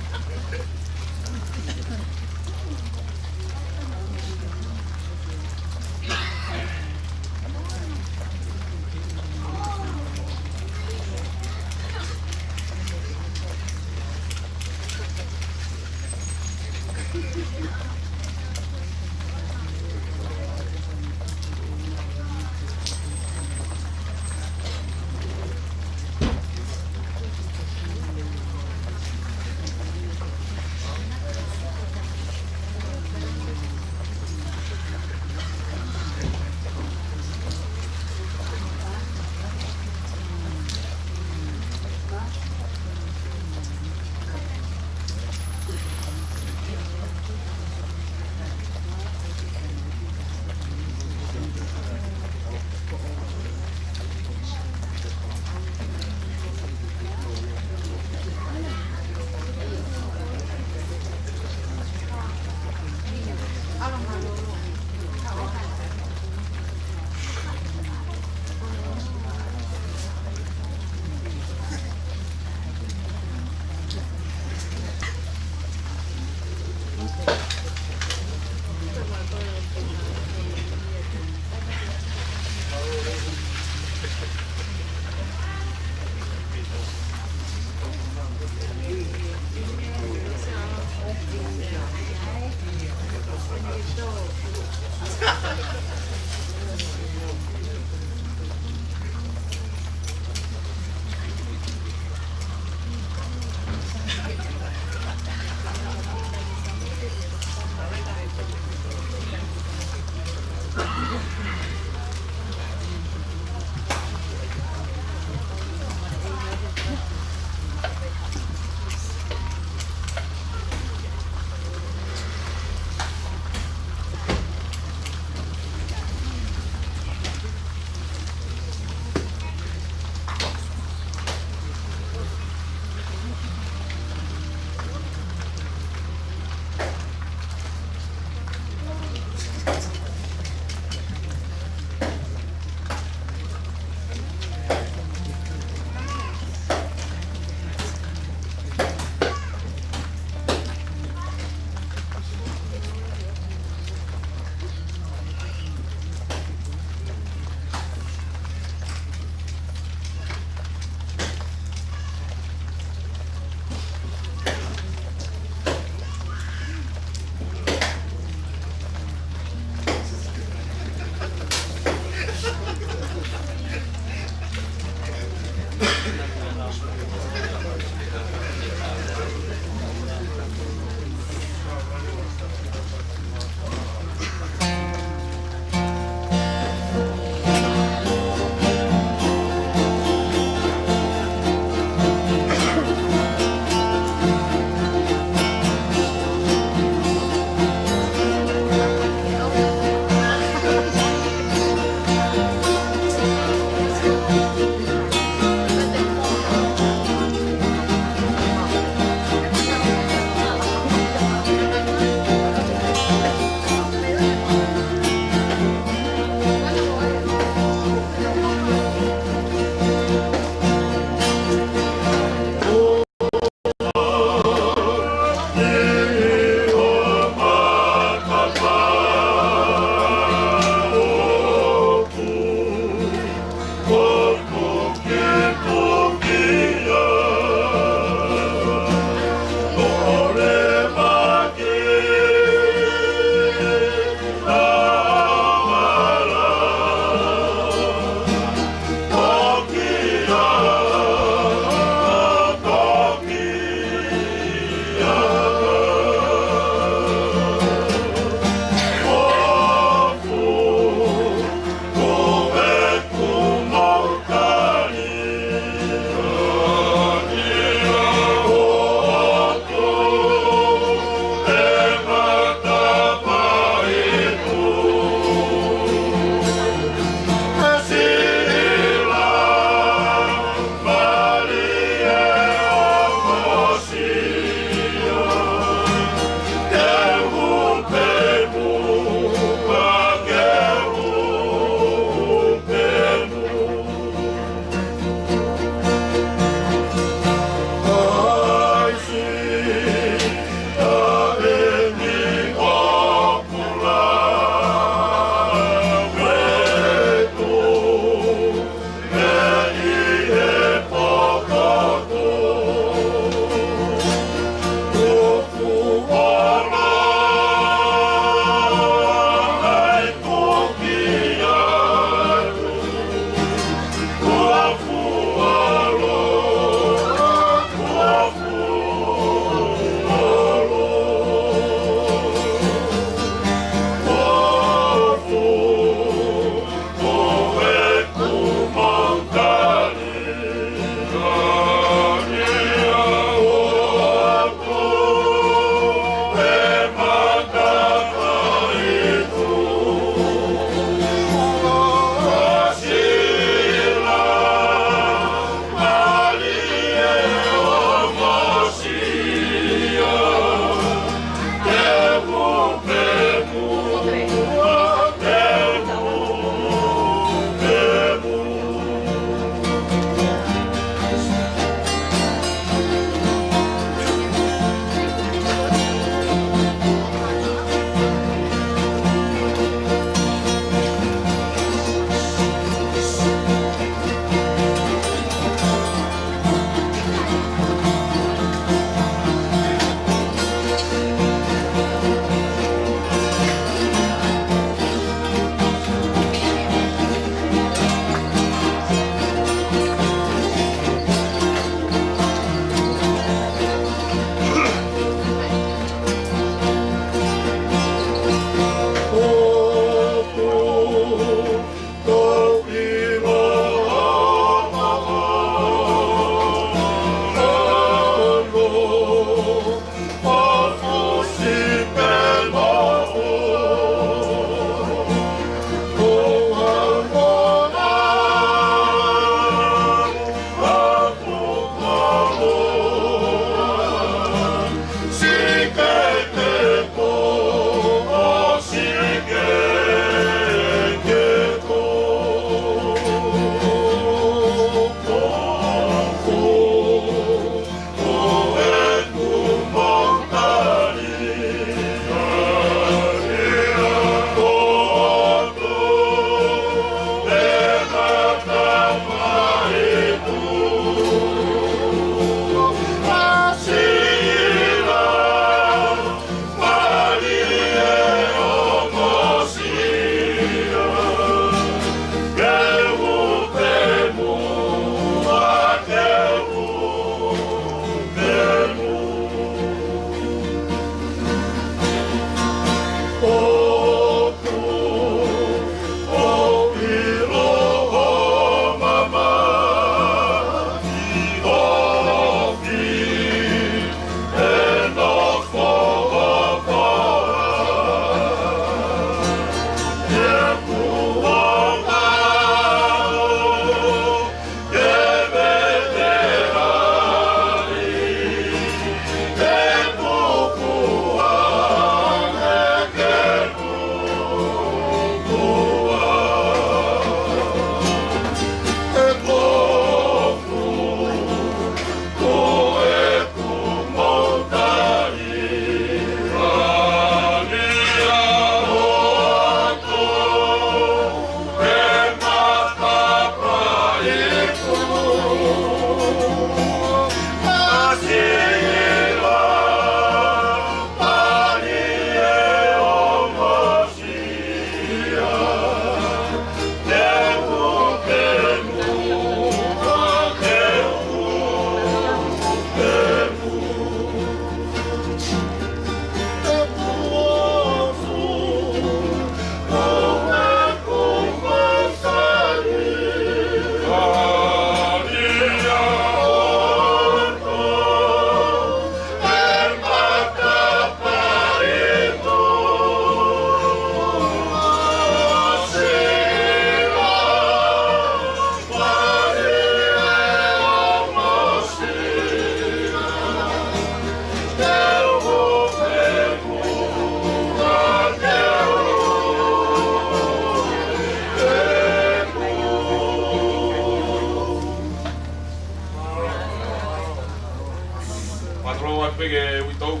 Mālō atu pē ki he uitou.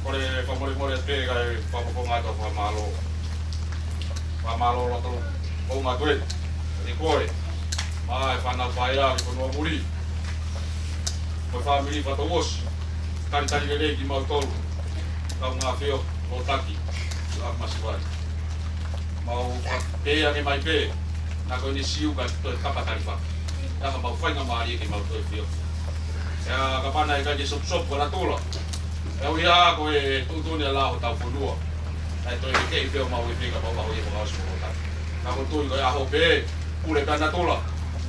Kole fakamolemole atu pē kae fakafofonga atu ʻa e fakamālō. Fakamālō loto ʻoku ou ʻoatu ē. Ni koe. Mo e fānau paea ʻi Fonua Muli. Mo e fāmili fakatouʻosi. Talitali lelei kimautolu. Kaungā ʻAfio, Lotaki. Lava masiwai. Mau pea ke mai pē, naʻa ko eni Siu ka toe kapa talifa. Naʻa mau faingamālie ke mau toe fio. ʻIa kapau naʻe ʻikai ke sopusopu ʻa natula. ʻE ui ā ko e tuʻutuʻuni ʻa e lao ʻo hotau fonua. Naʻe toe ke ʻi pē ʻo mau ʻi pē ka mau ʻaho ʻi he fakaʻosi mo hotau. Naʻa ko e tui ko e ʻaho pē, pule pē ʻa natula.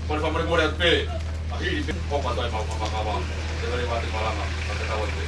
Kole fakamolemole atu pē, ʻa hili pē, ʻoku ʻi ai ʻemau fakamākava. Te vale vate palama, ka te tau ai pē.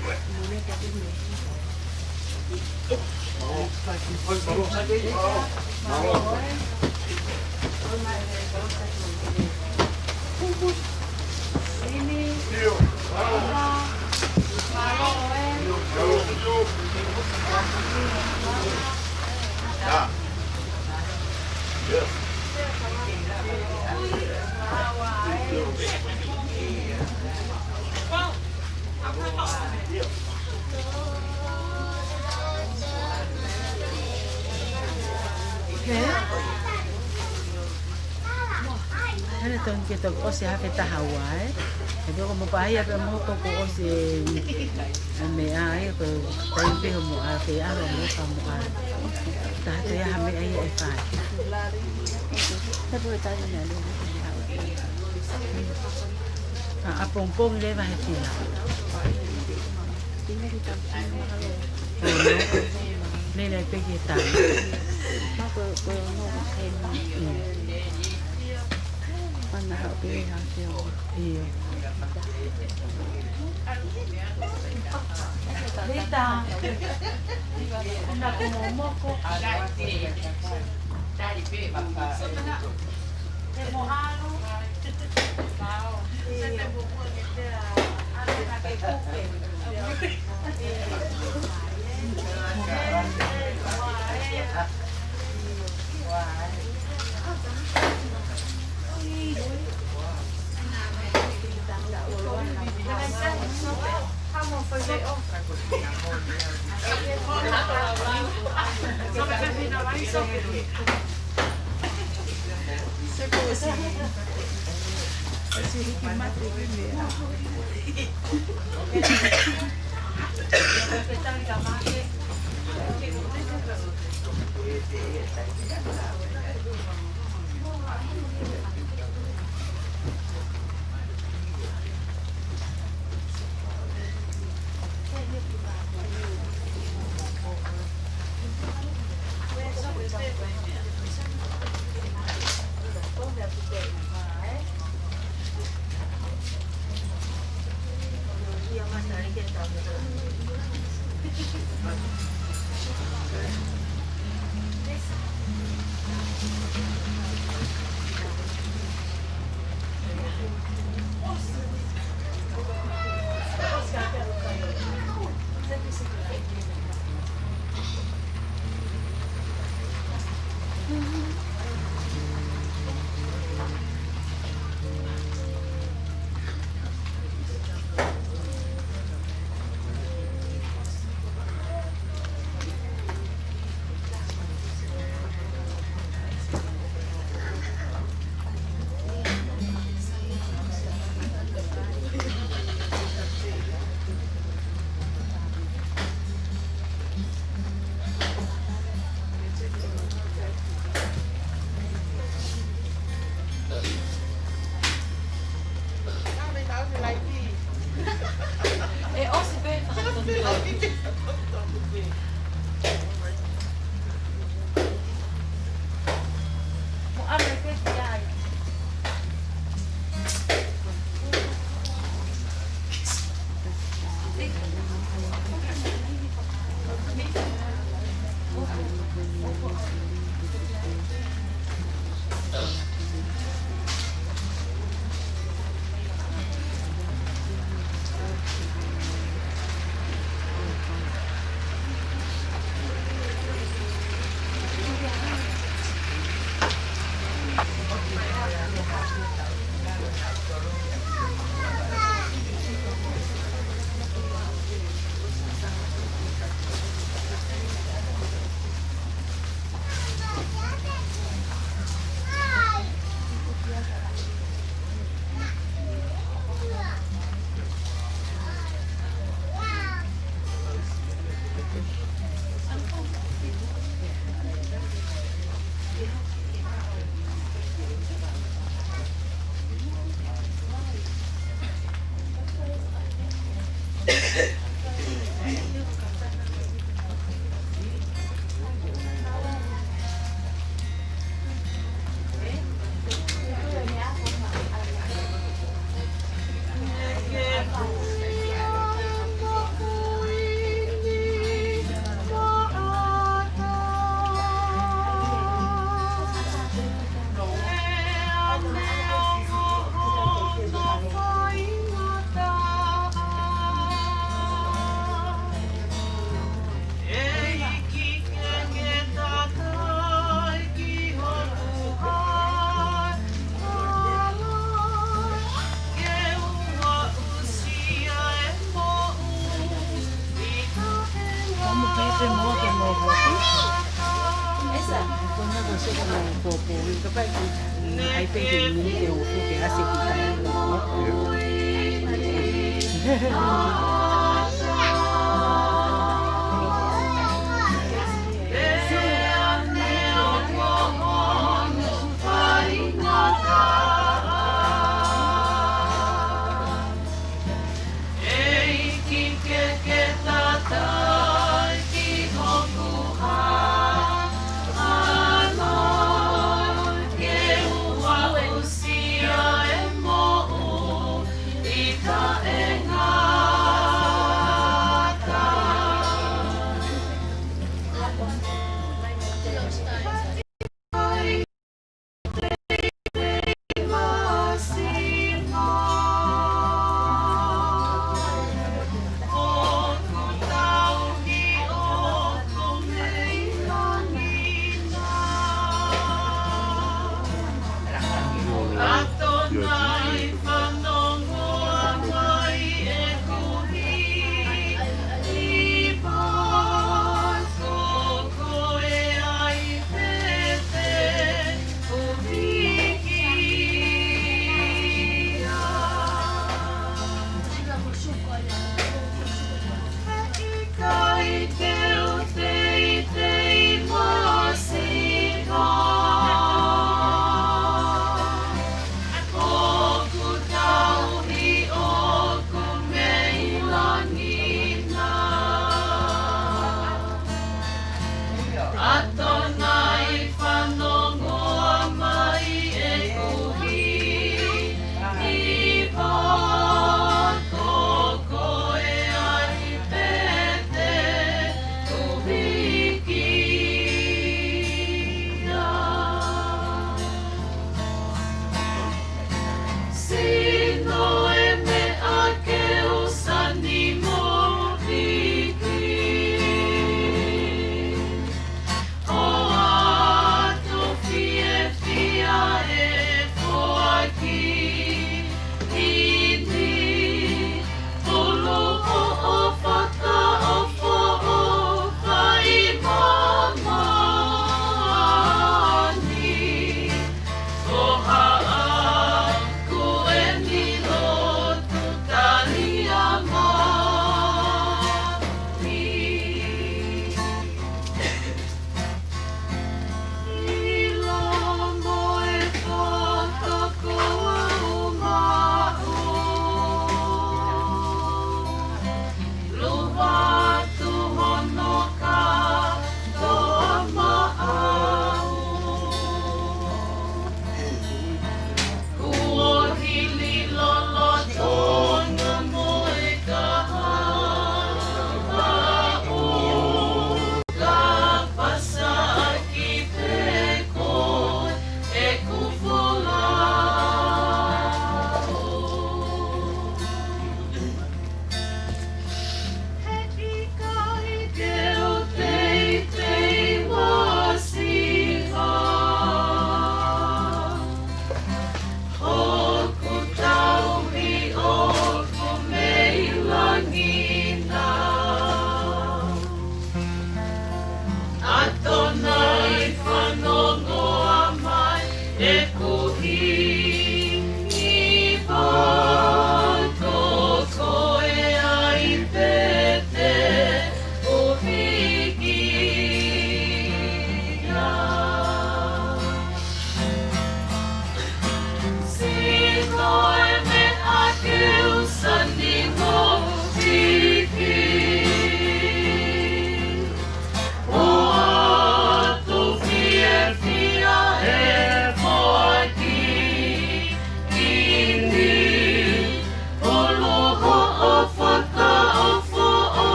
He ʻene tonu ke toki ʻosi ha fetaha ua, ē? He pea ko mo paia pea mo toko ʻosi e, e meʻa, ē, ko e taimi pē hoʻomo ʻā, ke ʻalu mo ka mo ʻā. Taha te ia ha meʻa ia ʻe fai. ʻA, ʻapongipongi leva he fila. Nene peki e tau. ʻIo. Lita. Naʻa ku momoko.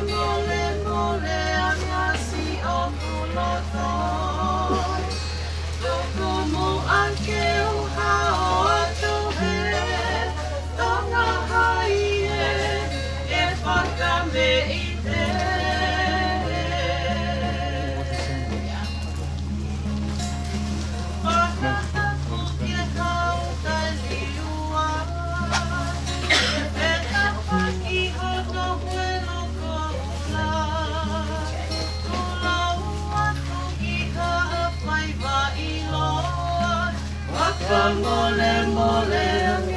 Fakamolemole ʻa e ʻasi ʻoku loto. Tuku muʻa ke u hao atu he Tonga Hai ē, ke fakameʻite. Fakatapu ke hau taliua, e tapaki hono huelo koula. Tulau atu ki ha faiva ʻiloa, fakamolemole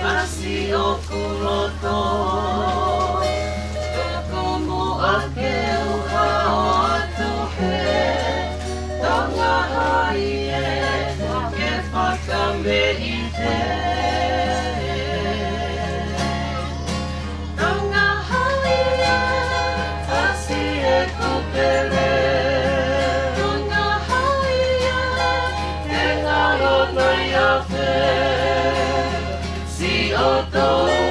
ʻasi ʻoku loto. Tuku muʻa ke u hao atu he Tonga Hai ē, ke fakameʻite. Tonga Hai ē, ʻasi ʻeku pele. Tonga Hai ē, ke ngalo nai afe. Siʻoto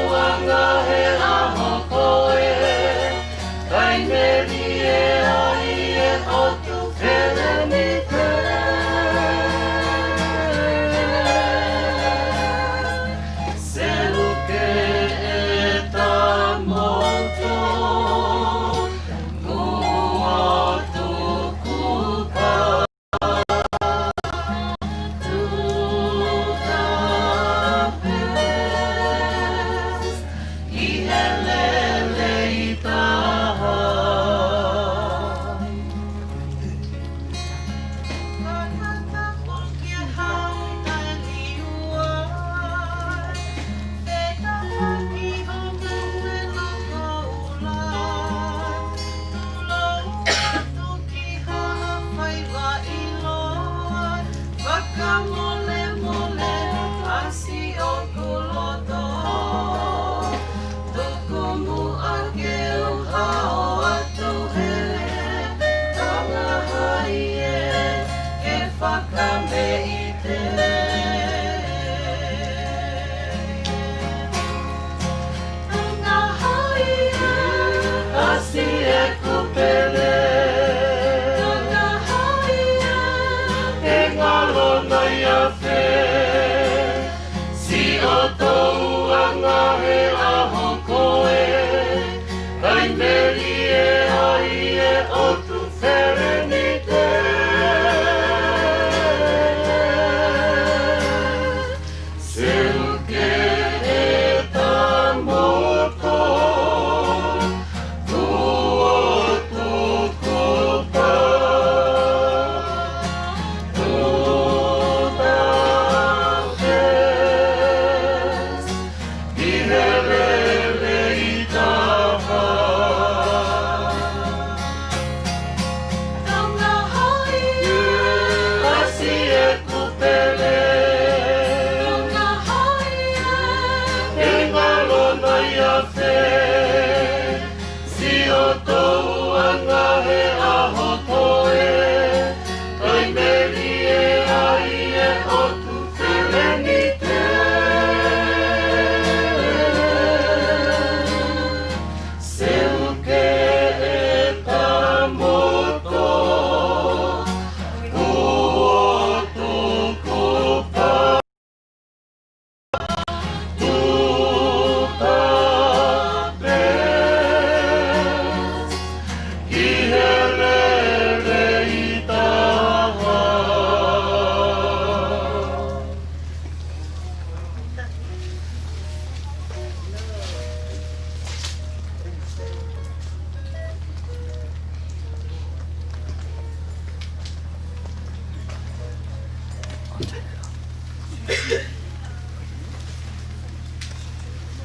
uanga he ʻaho ko ē, kai meli e ai e ʻotu felemite. Seluke e tamoto, kuo tuku ka Ki ha faiva ʻiloa, fakamolemole ʻasi ʻoku loto. Tuku muʻa ke u hao atu he Tonga Hai ē, ke fakameʻite. Tonga Hai ē, ʻasi ʻeku pele. Tonga Hai ē, ke ngalo nai afe.